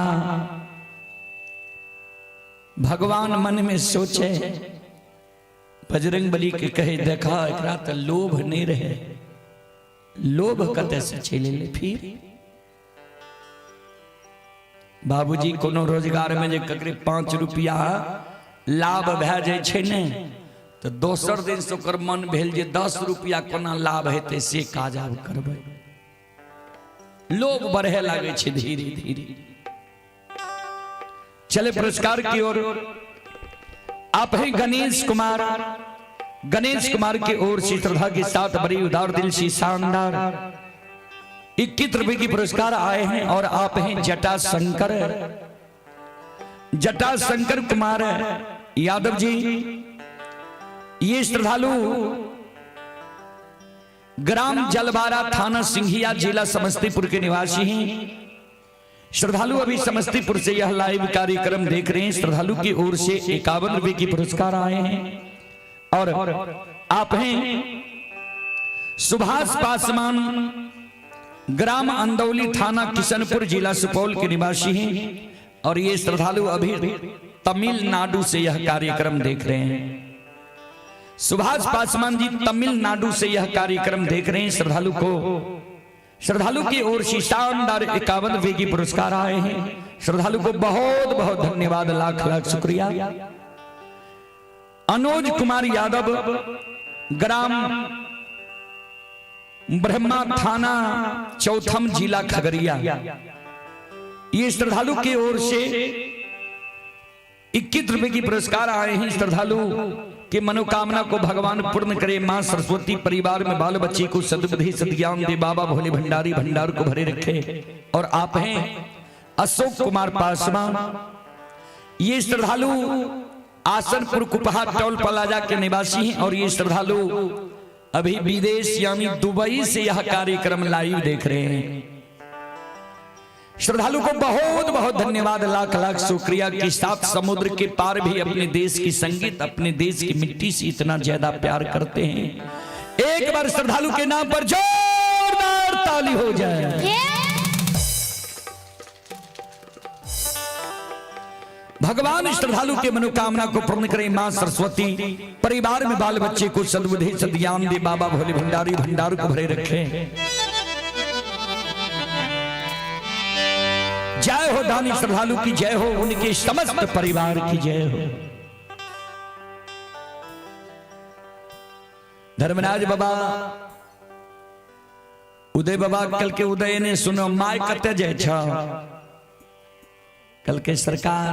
भगवान मन में सोचे, बजरंग बली के कहे देखा एकरा तो लोभ नहीं रहे, लोभ कते से चले ले। फिर बाबूजी कोनो रोजगार में जे ककरे 5 रुपया लाभ भए जाइ छै ने तो दोसर दिन से ओकर मन भेल जे 10 रुपया कोना लाभ हेतै से काज आब करबै, लोभ बढ़े लागै छै धीरे धीरे। चले पुरस्कार की ओर, आप हैं गणेश कुमार, गणेश कुमार की ओर से श्रद्धा के साथ बड़ी उदार दिल से शानदार 21 रुपए की पुरस्कार आए हैं। और आप हैं जटा शंकर, जटा शंकर कुमार यादव जी, ये श्रद्धालु ग्राम जलवारा थाना सिंघिया जिला समस्तीपुर के निवासी हैं। श्रद्धालु अभी समस्तीपुर से यह लाइव कार्यक्रम देख रहे हैं। श्रद्धालु की ओर से 51 रुपए की पुरस्कार आए हैं। और आप हैं सुभाष पासवान, ग्राम अंदौली थाना किशनपुर जिला सुपौल के निवासी हैं। और ये श्रद्धालु अभी तमिलनाडु से यह कार्यक्रम देख रहे हैं। सुभाष पासवान जी तमिलनाडु से यह कार्यक्रम देख रहे हैं। श्रद्धालु को, श्रद्धालु की ओर से शानदार 51 रुपए की पुरस्कार आए हैं। श्रद्धालु को बहुत बहुत धन्यवाद, लाख लाख शुक्रिया। अनुज कुमार यादव, ग्राम ब्रह्मा थाना चौथम जिला खगड़िया, ये श्रद्धालु की ओर से 21 रुपए की पुरस्कार आए हैं। श्रद्धालु की मनोकामना को भगवान पूर्ण करे। मां सरस्वती परिवार में बाल बच्चे को सद्बुद्धि सद्ज्ञान दे, बाबा भोले भंडारी भंडार को भरे रखे। और आप हैं अशोक कुमार पासवान, ये श्रद्धालु आसनपुर कुपहा टोल प्लाजा के निवासी हैं। और ये श्रद्धालु अभी विदेश यानी दुबई से यह कार्यक्रम लाइव देख रहे हैं। श्रद्धालु को बहुत बहुत धन्यवाद, लाख लाख शुक्रिया कि सात समुद्र के पार भी अपने देश की संगीत, अपने देश की मिट्टी से इतना ज्यादा प्यार करते हैं। एक बार श्रद्धालु के नाम पर जोरदार ताली हो जाए। भगवान श्रद्धालु के मनोकामना को पूर्ण करें। मां सरस्वती परिवार में बाल बच्चे को सद्बुद्धि सद्ज्ञान दे। बाबा भोले भंडारी भंडार को भरे रखें। जय हो दानी श्रद्धालु की जय हो, उनके समस्त परिवार की जय हो। धर्मराज बाबा उदय बाबा कल के उदय ने सुनो my कते जाय छ। कल के सरकार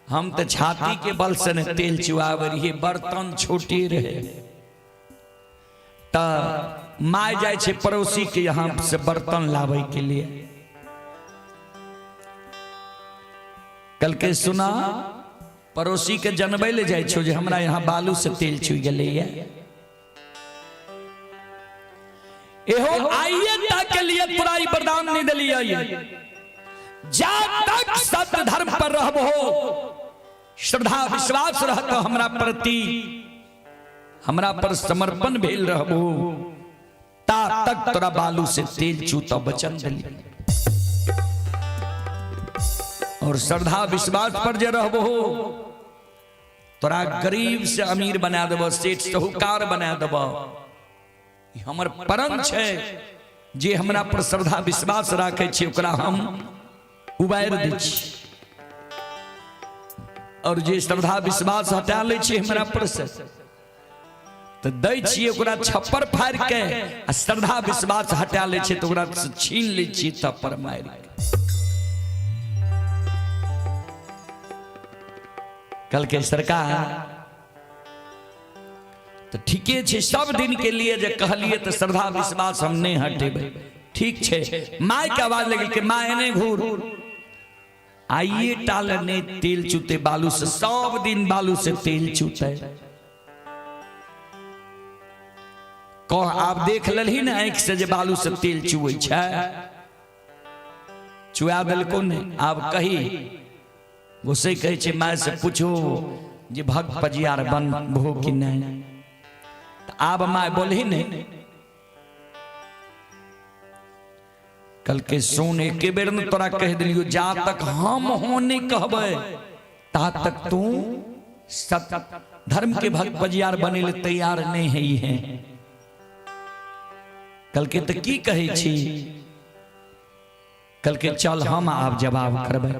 हम तो छाती के बल से ने तेल चुआवे रहिए, बर्तन छोटी रहे त my जाय छे पड़ोसी के यहाँ से बर्तन लावे के लिए। कल के सुना पड़ोसी के जनबै ले जाय छो जे हमरा यहाँ बालू से तेल चुइ गेलैया। एहो आइए तक के लिए तोरा ई वरदान नहीं दिलियै। जा तक सत्य धर्म पर रहबो, श्रद्धा विश्वास रहत हमरा प्रति, हमरा पर समर्पण भेल रहबो, ता तक तोरा बालू से तेल चूत वचन दिली। और श्रद्धा विश्वास पर जे रहबो तोरा गरीब से अमीर बना देबो, सेठ साहूकार बना देबो। ई हमर परम छै, जे हमरा पर श्रद्धा विश्वास राखे छै ओकरा हम उबारि दै छी, और जे श्रद्धा विश्वास हटा लै छै हमरा पर से तऽ दै छियै ओकरा छप्पर फाड़ि के, आ श्रद्धा विश्वास हटा लै छै तऽ ओकरा से छीन लै छियै थप्पड़ मारि के। कल के सरकार तऽ ठीके छै, सब दिन के लिए जे कहलिए तऽ श्रद्धा विश्वास हम नहि हटेबै, ठीक छै। My के आवाज लगल कि my एने घूर, आइए टाल ने तेल चूते बालू से, सब दिन बालू से तेल चूते। कह आप देख लेलही ने आँखि से जे बालू से तेल चुबै छै, चुआ देलको ने। आब कही गोसै कहै छै my से पूछो जे भक्त पजियार बनबो कि नहि। आब my बोलही ने। कल के सुन एके बेर ने तोरा कह दिलियो, जा तक हम हो नहीं कहबै ता तक तू सत धर्म के भक्त पजियार बने ले तैयार नहीं है। है कल के तो की कहै छी। कल के चल हम आब जवाब करबै।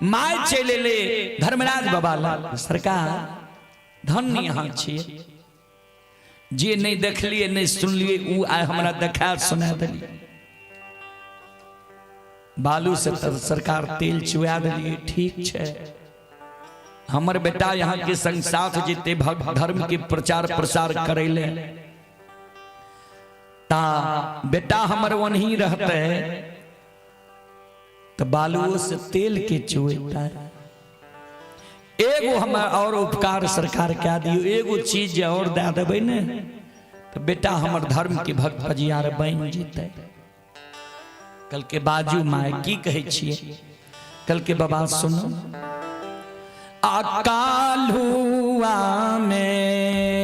My चलि एलै धर्मराज बाबा लग, सरकार धन्य यहाँ छियै, जे नहीं देखलिए नहीं सुनलिए उ आइ हमरा देखा सुना देलिए। बालू से तऽ सरकार तेल चुआ देलिए, ठीक छै। हमर बेटा यहाँ के संग साथ जेते भक्त धर्म के प्रचार प्रसार करे ले, ता बेटा हमर वहीं रहते तो बालुओं से तेल के चुएता। एगो हम और उपकार सरकार कह दियो, एगो चीज और दे देबै ने तो बेटा हमर धर्म के भक्त पजियार बन जेतै। कल के बाजू my की कहै छियै। कल के बाबा सुनो, अकालुआ में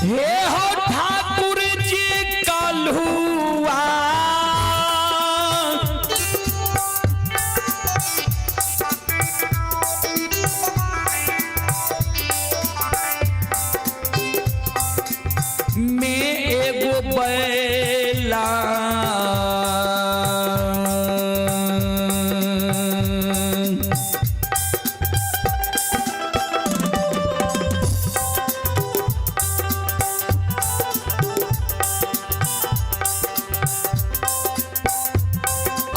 हे हो ठाकुर जी कल्हुआ, में एगो बैला,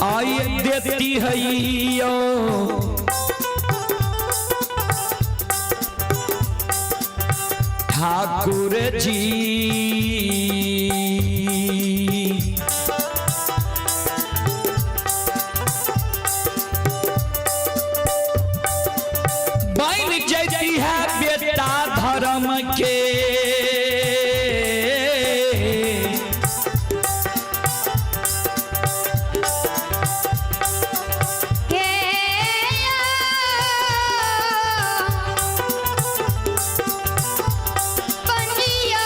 आई देती है यो ठाकुर जी। बन जैती है बेटा धर्म के, के पंजिया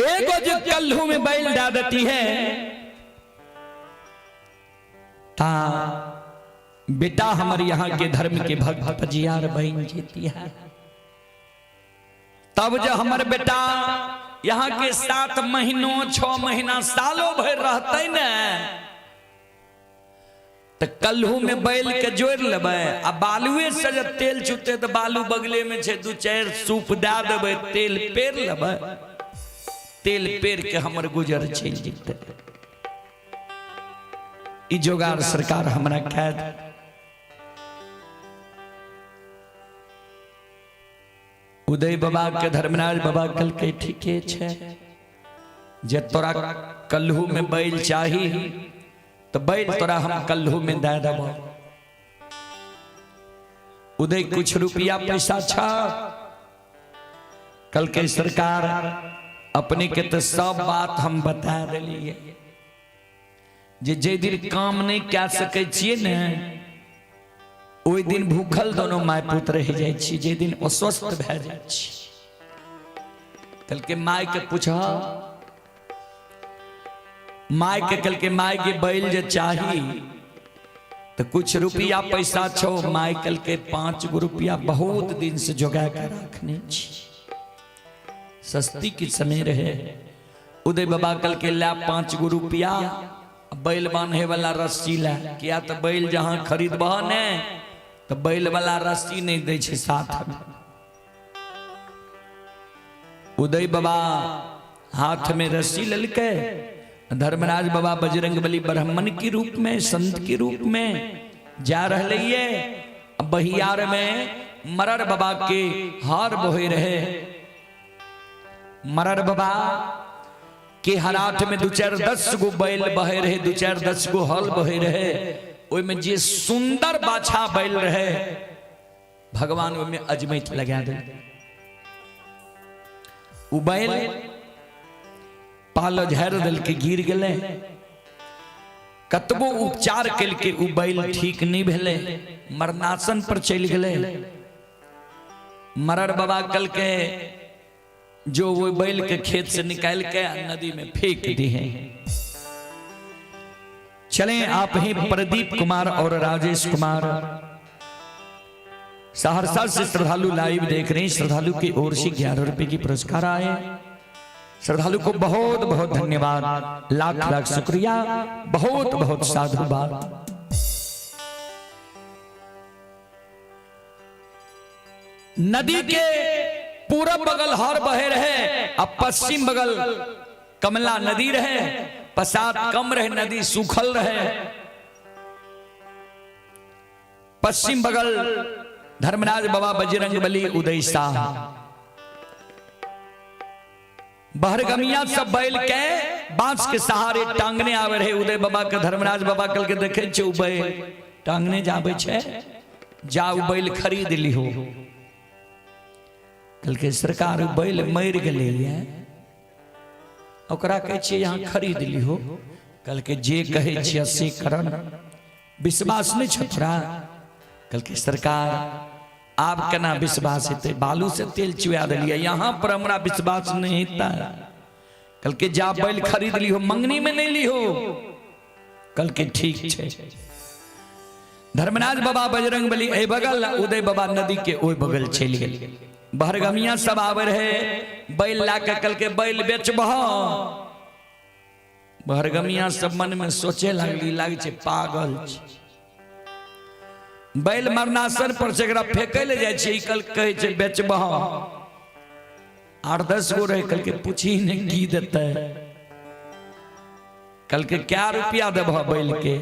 एगो जो कल्हू में बैल डाल देती है ता बेटा हमारे यहाँ के धर्म के भक्त पजियार बन जेती है। तब जो हमर बेटा यहाँ के 7 महीनों 6 महीना सालों भर रहते ने, तो कल्हू में बैल के जोड़ लेबै आ बालुए से जब तेल छूते तो बालू बगले में छे, 2-4 सूप दे देबै, तेल पेर लेबै, तेल पेर के हमर गुजर चलि जेतै। ई जोगार सरकार हमरा कैद। उदय बाबा के धर्मराज बाबा कहलकै ठीके छै, जे तोरा कल्हू में बैल चाही तो बैल तोरा हम कल्हू में दे देबो। उदय कुछ रुपया पैसा छ? कहलकै सरकार अपने के तो सब बात हम बता दिलिए, जे जे दिन काम नहीं कह सकै छियै ने ओहि दिन भूखल दोनों my पुत्र रहि जाइ छी, जे दिन अस्वस्थ भए जाइ छी। कहलकै my के पूछ, my के कहलकै my के बैल जे चाही तो कुछ रुपया पैसा छो। My कहलकै 5 गो रुपया बहुत दिन से जोगा के रखने छी, सस्ती के समय रहे। उदय बाबा कहलकै ला 5 गो रुपया, बैल बांधे वाला रस्सी ला, किया तो बैल जहां खरीदबह ने तो बैल वाला रस्सी नहीं दै छै साथ में। उदय बाबा हाथ में रस्सी ललकै, धर्मराज बाबा बजरंगबली ब्राह्मण के रूप में संत के रूप में जा रहे ये। बहियार में मरर बाबा के हार बोहे रहे, मरर बाबा के हराठ में 2-4-10 गो बैल बहे रहे, 2-4-10 गो हल बहे रहे, ओहिमे जे सुंदर बाछा बैल रहे भगवान ओहिमे अजमैत लगा दे। उ बैल पालो झाड़ि देलकै, गिर गेलै। कतबो उपचार केलकै उ बैल ठीक नहि भेलै, मरनासन पर चलि गेलै। मरर बाबा कहलकै जो वो बैल के खेत से निकाल के नदी में फेंक दी है। चलें आप ही प्रदीप कुमार और राजेश कुमार सहरसा से श्रद्धालु लाइव देख रहे हैं। श्रद्धालु की ओर से 11 रुपए की पुरस्कार आए। श्रद्धालु को बहुत बहुत धन्यवाद, लाख लाख शुक्रिया, बहुत बहुत साधुवाद। नदी के पूरब बगल हर बहे रहे अब पश्चिम बगल कमला नदी रहे। पसात कम रहे, नदी सूखल रहे। पश्चिम बगल धर्मराज बाबा बजरंग बली उदय शाह। बहरगमिया सब बैल के बांस के सहारे टांगने आवे रहे उदय बाबा के। धर्मराज बाबा कल के देखे छे उ बैल टांगने जाबे छे, जा उ बैल खरीद लिहो। कल के सरकार बैल मर गेलै है, ओकरा कहै छियै यहाँ खरीद लिहो। कल के जे कहै छियै से करन, विश्वास नहि छौ तोरा? कल के सरकार आब केना विश्वास हेतै? बालू से तेल चुआ देलियै यहाँ पर, हमरा विश्वास नहीं हेता। कल के जा बैल खरीद लिहो, मंगनी में नहीं लिहो। कल के ठीक छै। धर्मराज बाबा बजरंग बली एहि बगल, उदय बाबा नदी के ओहि बगल चलि गेल। बहरगमिया सब आवे रहे बैल ला के, कल के बैल बेचबह? बहरगमिया सब मन में सोचे लागली, लागे छै पागल छै। बैल मरनासन पर से एकरा फेंके ले जाइ छै, ई कल कहै छै बेचबह। 8-10 गो रहे। कल के पूछी ने की देतै। कल के क्या रुपया देबह बैल के?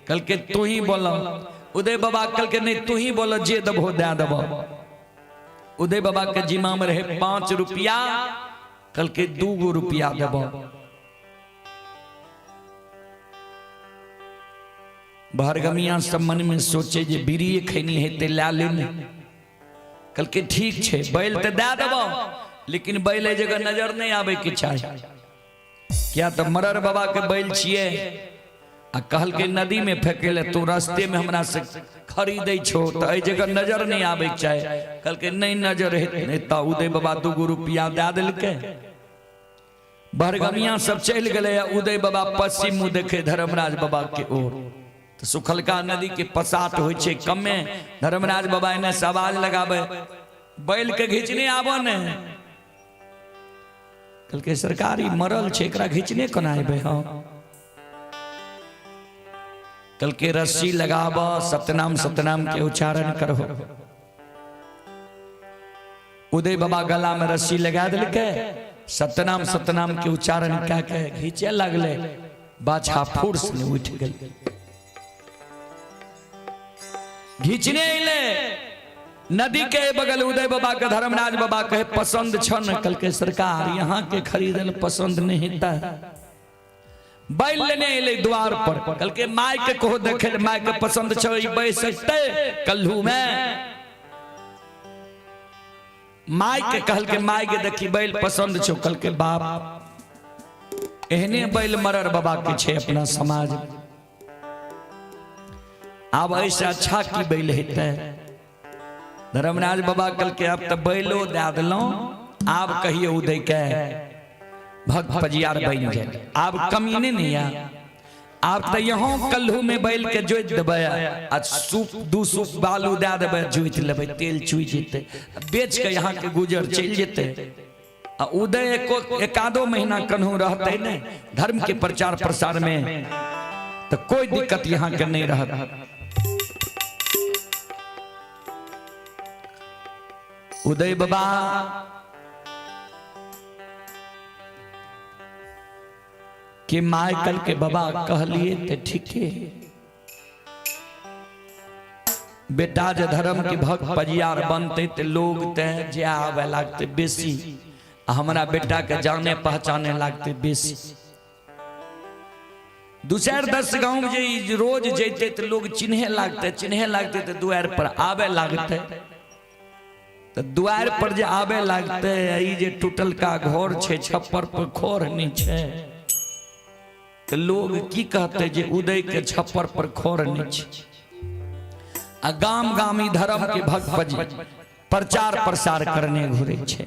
कल के तू ही बोल। उदय बाबा कल के नहीं, तू ही बोल, जे देबहो दे देबह। उदय बाबा के जिम्मा में रहे 5 रुपया। कल के 2 गो रुपया देबह। बहरगमिया सब मन में सोचे जे बीड़ी खैनी हेतै लए ले। कल के ठीक छै, बैल तऽ दए देबह, लेकिन बैल एहि जगह नजर नहि आबै के चाही। किया तऽ मरर बाबा के बैल छियै आ कहलकै नदी में फेंके ले, तू रास्ते में हमरा से खरीदै छो, तऽ एहि जगह नजर नहि आबै के चाही। कहलकै नहि नजर हेतै। तऽ उदय बाबा 2 गो रुपया दए देलकै। बहरगमिया सब चलि गेलै आ उदय बाबा पश्चिम मुँह देखे धर्मराज बाबा के ओर। तऽ सुखलका नदी के पसात होइ छै कमे। धर्मराज बाबा एने से आवाज लगाबै, बैल के घिचने आबऽ ने। कहलकै सरकार ई मरल छै, एकरा घिचने कोना एबै हम? कहलकै रस्सी लगाब, सतनाम सतनाम के उच्चारण करहो। उदय बाबा गला में रस्सी लगा देलकै, सतनाम सतनाम के उच्चारण कए के घींचे लगले। बाछा फुर्स ने उठि गेल। घीचने अइले नदी के बगल उदय बाबा के। धर्मराज बाबा कहे पसंद छ न? कहलकै सरकार यहाँ के खरीदल पसंद नहीं हेता। बैल लेने अइले द्वार पर। कहलकै माय के कहो देखे, माय के पसंद छ? ई बैस सकते कल्हू में? माय के कहलकै माय के देखी बैल पसंद छौ? कहलकै बाप, एहने बैल मरर बाबा के छै अपना समाज, आब ऐसे अच्छा की बैल हेतै? धर्मराज बाबा कहलकै आब तऽ बैलो दए देलहुँ, आब कहियो उदय के भक्त पजियार बनि जाए, आब कमी नहीं है। आब तऽ यहाँ कल्हू में बैल के जोति देबै आ सूप 2 सूप बालू दए देबै, जोति लेबै, तेल चुइ जेतै, बेच के यहाँ के गुजर चलि जेतै। आ उदय एको एकादो महीना कन्हू रहतै ने धर्म के प्रचार प्रसार में, तऽ कोई दिक्कत यहाँ के नहीं रहत। उदय बाबा के my कल के बाबा कहलिए ते ठीके, बेटा जे धर्म के भक्त पजियार बनते ते लोग ते जे आवे लागते बेसी, आ हमरा बेटा के जाने पहचाने लागते बेसी। 2-4-10 गाँव में जे रोज जैते ते लोग चिन्हे लागते, चिन्हे लागते ते दुआर पर आवे लागते। तो द्वार पर जे आबे लागते, ई जे टूटल का घर छै, छप्पर पर खोर नहीं छै, तो लोग की कहते जे उदय के छप्पर पर खोर नहीं छै। आ गाम गाम ई धर्म के भक्त प्रचार प्रसार करने घुरे छै।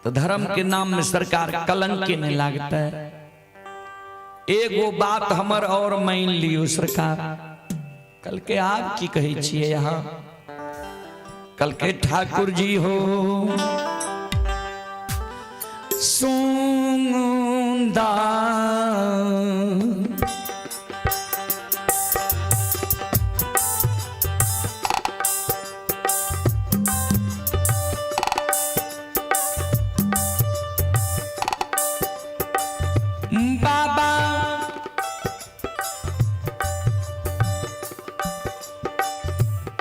तो धर्म के नाम में सरकार कलंक के नहीं लागता है। एगो बात हमर और मान लियो सरकार, कल के आप की कहे छियै यहाँ? कल के ठाकुर जी हो सुंदा बाबा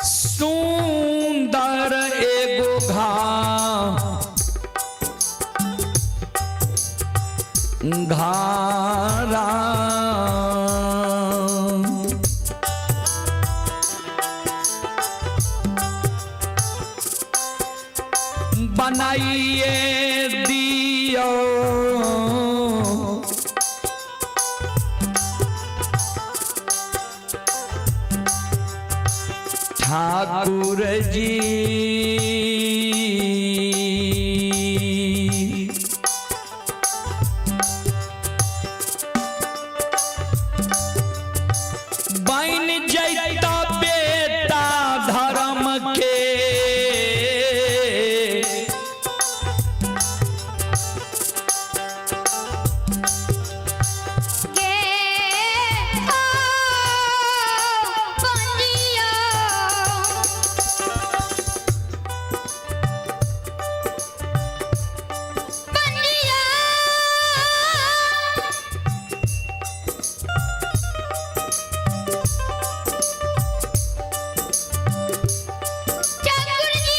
सुंदर एगो घा घारा बनाइए दियो, ठाकुर जी। बन जैता बेटा धर्म के, गे ओ बंदिया, बंदिया, ठाकुर जी।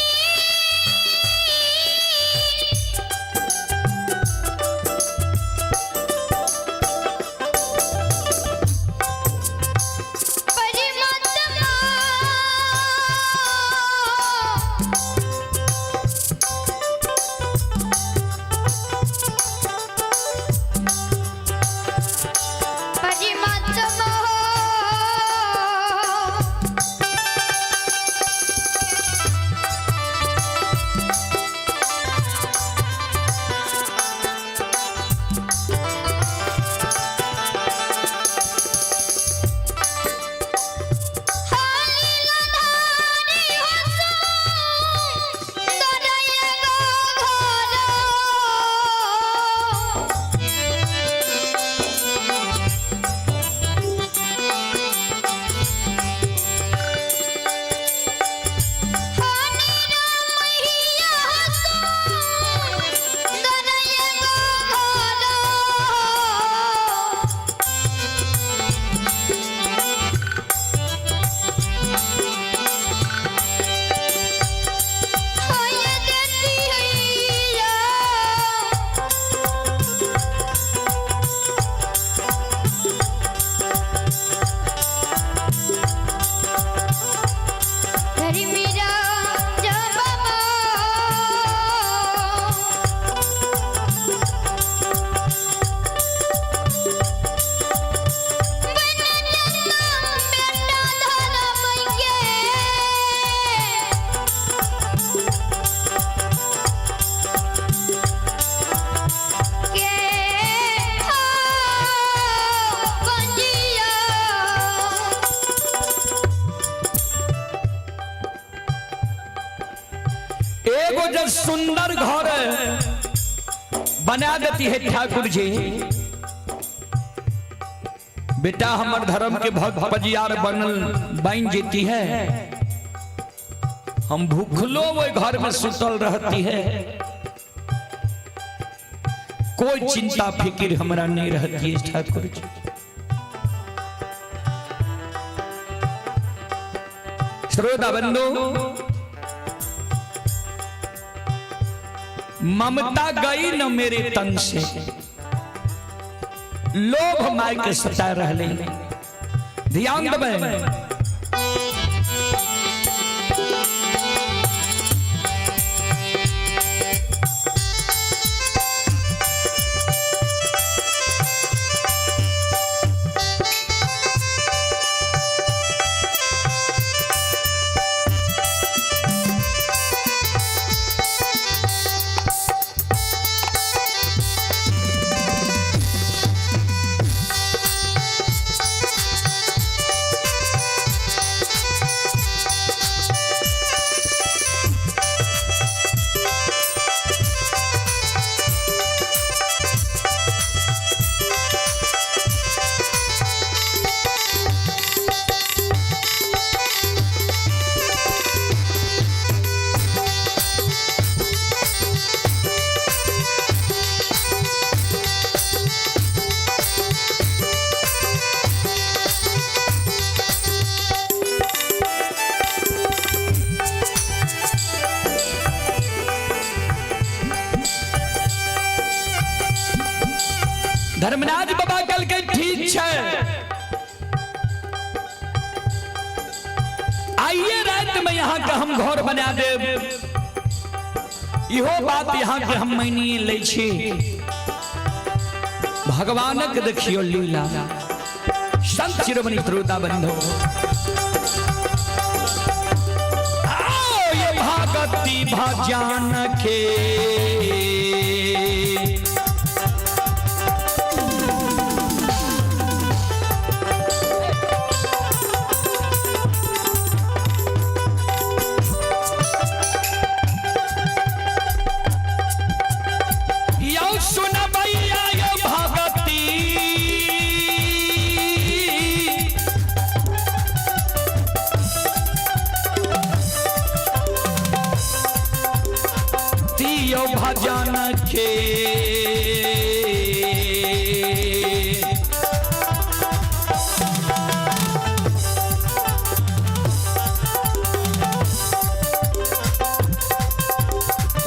परमात्मा परमात्मा। हरि मेरा जब। एगो जब सुंदर घर बना देती है ठाकुर जी, बेटा हमर धर्म के भक्त पजियार बनल बन जेती है, हम भूखलो वो घर में सुतल रहती है, कोई चिंता फिक्र हमरा नहीं रहती है ठाकुर जी। श्रोता बंधु, ममता गई न मेरे तन से, लोभ my के सता रहले। ध्यान देबै। धर्मराज बाबा कहलकै ठीक छै, आइए रात में यहाँ के हम घर बना देब। इहो बात यहाँ के हम मानिए लै छी। भगवानक देखियो लीला। संत शिरोमणि श्रोता बंधु, आओ ये भगती भजन के यौ सुनबैया यौ भगती दियौ भजन के।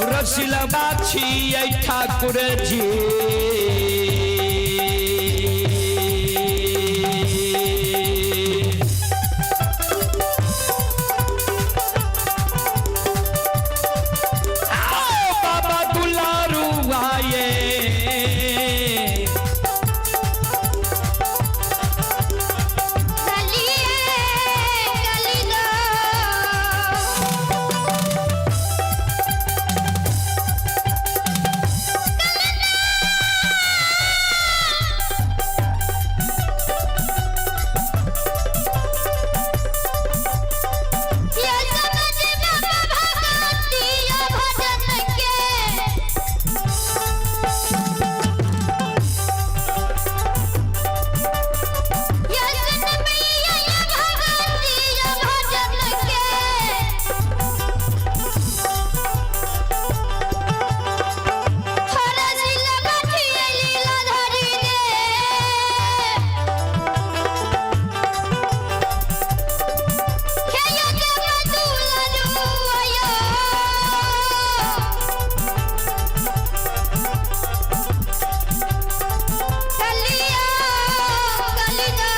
रसिलबा छियै ठाकुर जी। आओ बाबा दुलारू आए। गलिए गली दो। ये समझ बाबा भगवती यो भजन के। ये सुनबैया ये भगवती यो भजन के। हर सिल बाठी लीला धरी दे। हे यो देव दुलरू आयो। कलिया कलिदा।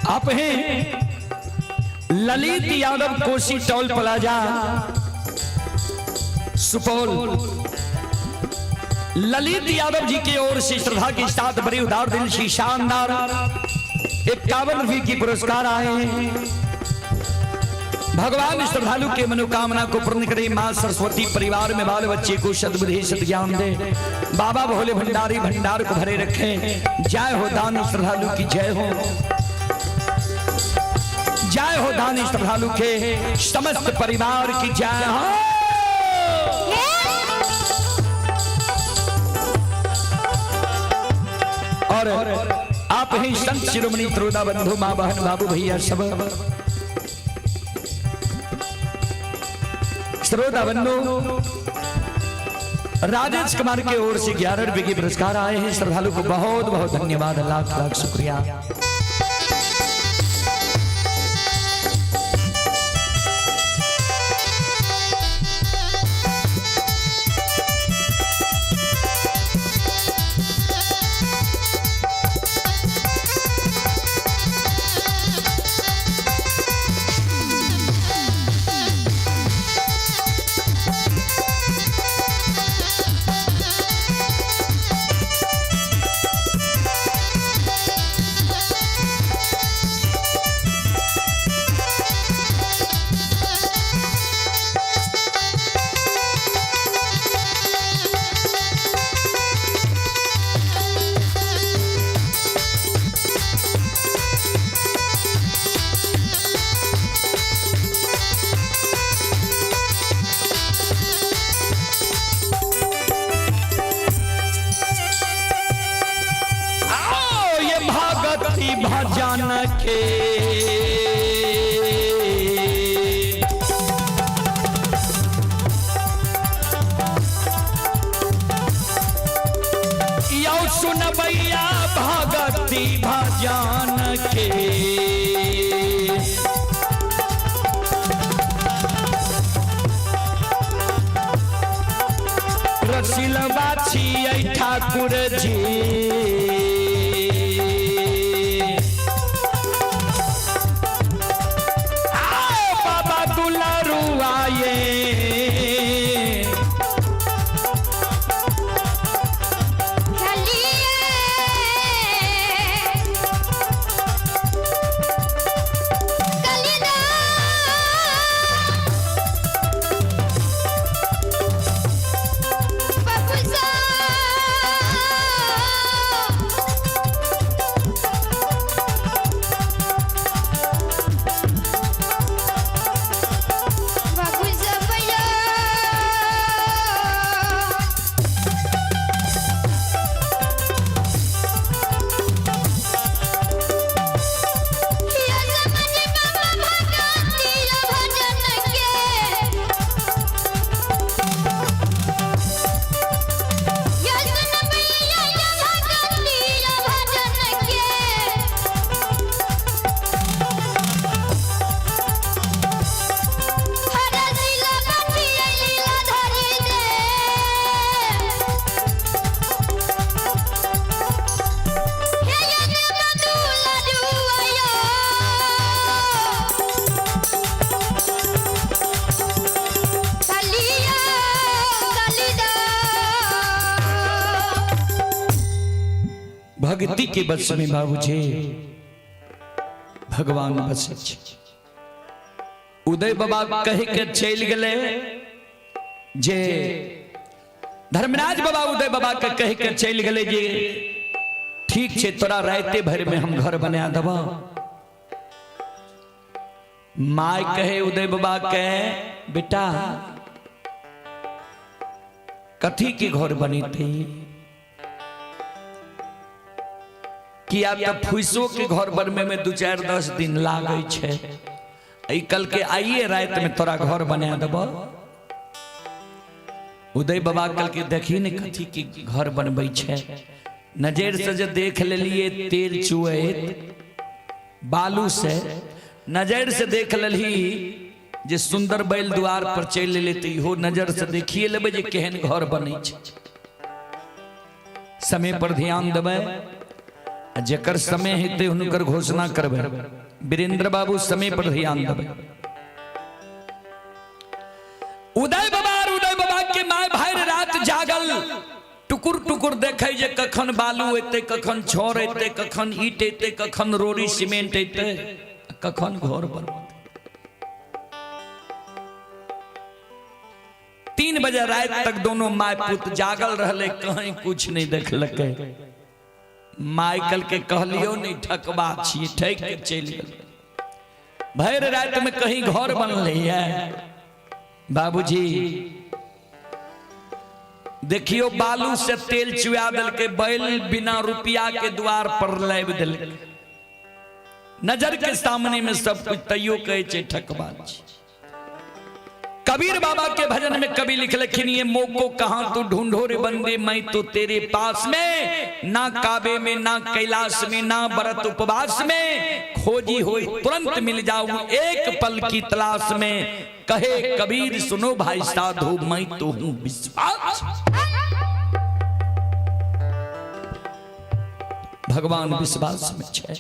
आप हैं ललित यादव, कोसी टोल प्लाजा, सुपौल। ललित यादव जी की ओर से श्रद्धा के साथ बड़े उदार दिल से शानदार 51 रुपये की पुरस्कार आए हैं। भगवान श्रद्धालु के मनोकामना को पूर्ण करे। मां सरस्वती परिवार में बाल बच्चे को सद्बुद्धि सद्ज्ञान दे। बाबा भोले भंडारी भंडार को भरे रखें। जय हो दान श्रद्धालु की जय हो। जय हो दान श्रद्धालु के समस्त परिवार की जय हो। और आप ही संत शिरोमणि त्रोदा बंधु, माँ बहन बाबू भैया सब श्रोता बंधु, राजेश कुमार के ओर से 11 रुपए के पुरस्कार आए हैं। श्रद्धालु को बहुत बहुत धन्यवाद, लाख लाख शुक्रिया। आओ ये भगती भजन के यौ सुनबैया भगती भजन के। ठाकुर जी। आओ बाबा दुलारू आए। भक्ति के बस में बाबूजी भगवान बसै छै। उदय बाबा कह के चलि गेलै जे धर्मराज बाबा उदय बाबा के कह के चलि गेलै जे ठीक छै तोरा राते भरि में हम घर बना देबऽ। My कहे उदय बाबा के बेटा कथी के घर बनेतै, किया तऽ फूसो के घर बनबै में 2-4 10 दिन लागै छै, ई कल के आइए राति में तोरा घर बना देबऽ। उदय बाबा कल के देखी ने कथी के घर बनबै छै, नजर से जे देख लेलिए तेल चुएत बालू से, नजर से देख लेलही जे सुंदर बैल द्वार पर चलि एलै तऽ इहो नजर से देखिए लेबै जे केहन घर बनै छै। समय पर ध्यान देबै, आ जकर समय हेतै हुनकर घोषणा करबै। वीरेंद्र बाबू समय पर ध्यान देबै। उदय बाबा और उदय बाबा के my भरि रात जागल, टुकुर टुकुर देखै जे कखन बालू एतै, कखन छड़ एतै, कखन ईट एतै, कखन रोड़ी सीमेंट एतै, कखन घर बनतै। 3 बजे राति तक दोनों my पुत जागल रहलै, कहीं कुछ नहीं देखलकै। My कहलकै कहलियौ नहीं ठकबा छियै, ठकि के चलि गेल। भरि राति में कहीं घर बनलै है बाबूजी। देखियो बालू से तेल चुआ देलकै, बैल बिना रुपया के द्वार पर लाबि देलकै, नजर के सामने में सब कुछ, तैयो कहै छै ठकबा छी। कबीर बाबा के भजन में कवि लिखलखिन ये मोको कहाँ तू ढूंढो रे बंदे, मैं तो तेरे पास में, ना काबे में ना कैलाश में ना व्रत उपवास में, खोजी होई तुरंत मिल जाऊं एक पल की तलाश में, कहे कबीर सुनो भाई साधु मैं तो हूं विश्वास। भगवान विश्वास में छै,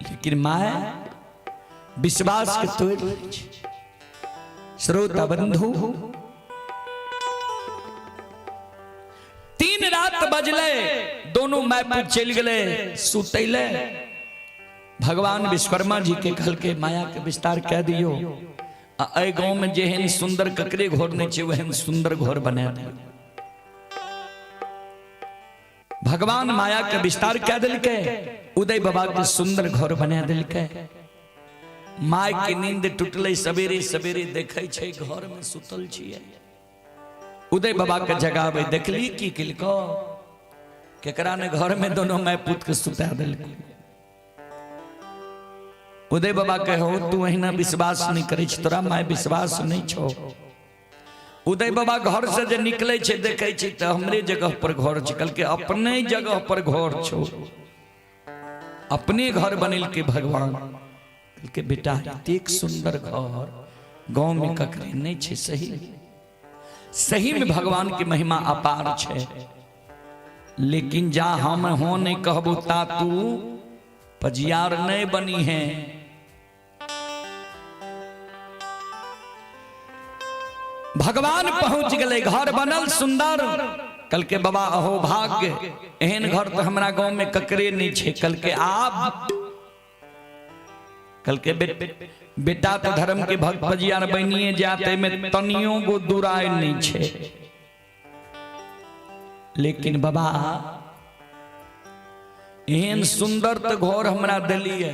लेकिन my विश्वास के तोड़ दै छै। श्रोता बंधु 3 रात बजले, दोनों my पुत चलि गेलै सुतैले। भगवान विश्वकर्मा जी के कहलकै माया के विस्तार कह दियो, आ एहि गांव में जेहन सुंदर ककरे घर नहीं छै ओहन सुंदर घर बना दियो। भगवान माया के विस्तार कह देलकै, उदय बाबा के सुंदर घर बना देलकै। My के नींद टूटलै, सवेरे सवेरे देखै छै घर में सुतल छियै। उदय बाबा के जगाबै, देखली की केलको, केकरा ने घर में दोनों my पुत के सुता देलकै। उदय बाबा कहो तू अहिना विश्वास नहीं करै छी, तोरा my विश्वास नहीं छौ। उदय बाबा घर से जे निकले छै देखै छै तऽ हमरे जगह पर घर छै, कहलकै अपने जगह पर घर छौ, अपने घर बनेलकै भगवान। कहलकै बेटा एतेक सुंदर घर गाँव में ककरे नहीं छै। सही सही में भगवान के महिमा अपार छे। लेकिन जा हम हो नहीं कहबो ता तू पजियार नहीं बनी है। भगवान पहुंच गए, घर बनल सुंदर। कल के बाबा अहो भाग्य, एहन घर तो हमरा गांव में ककरे नहीं छे। कल के आप कल के बेटा तो धर्म के भक्त पजियार बनिए जाते में तनियो गो दुराय नहीं छे। लेकिन बाबा एहन सुंदर तो घर हमरा दिलिए,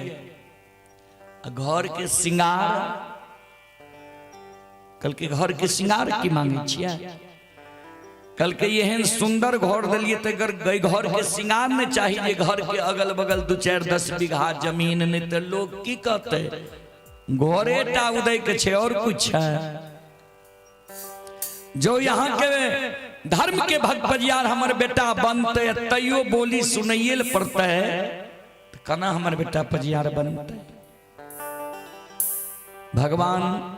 घर के सिंगार कल के घर के सिंगार की मांगे छियै। कल के एहन सुंदर घर दिलिए तो घर के सिंगार नहीं चाहिए, घर के अगल बगल 2-4-10 बीघा जमीन, नहीं तो लोग की कहते घरे टा उदय के छे और कुछ है। जो यहाँ के धर्म के भक्त पजियार हमर बेटा बनते तैयो बोली सुनैये ल पड़ते तो कना हमर बेटा पजियार बनते। भगवान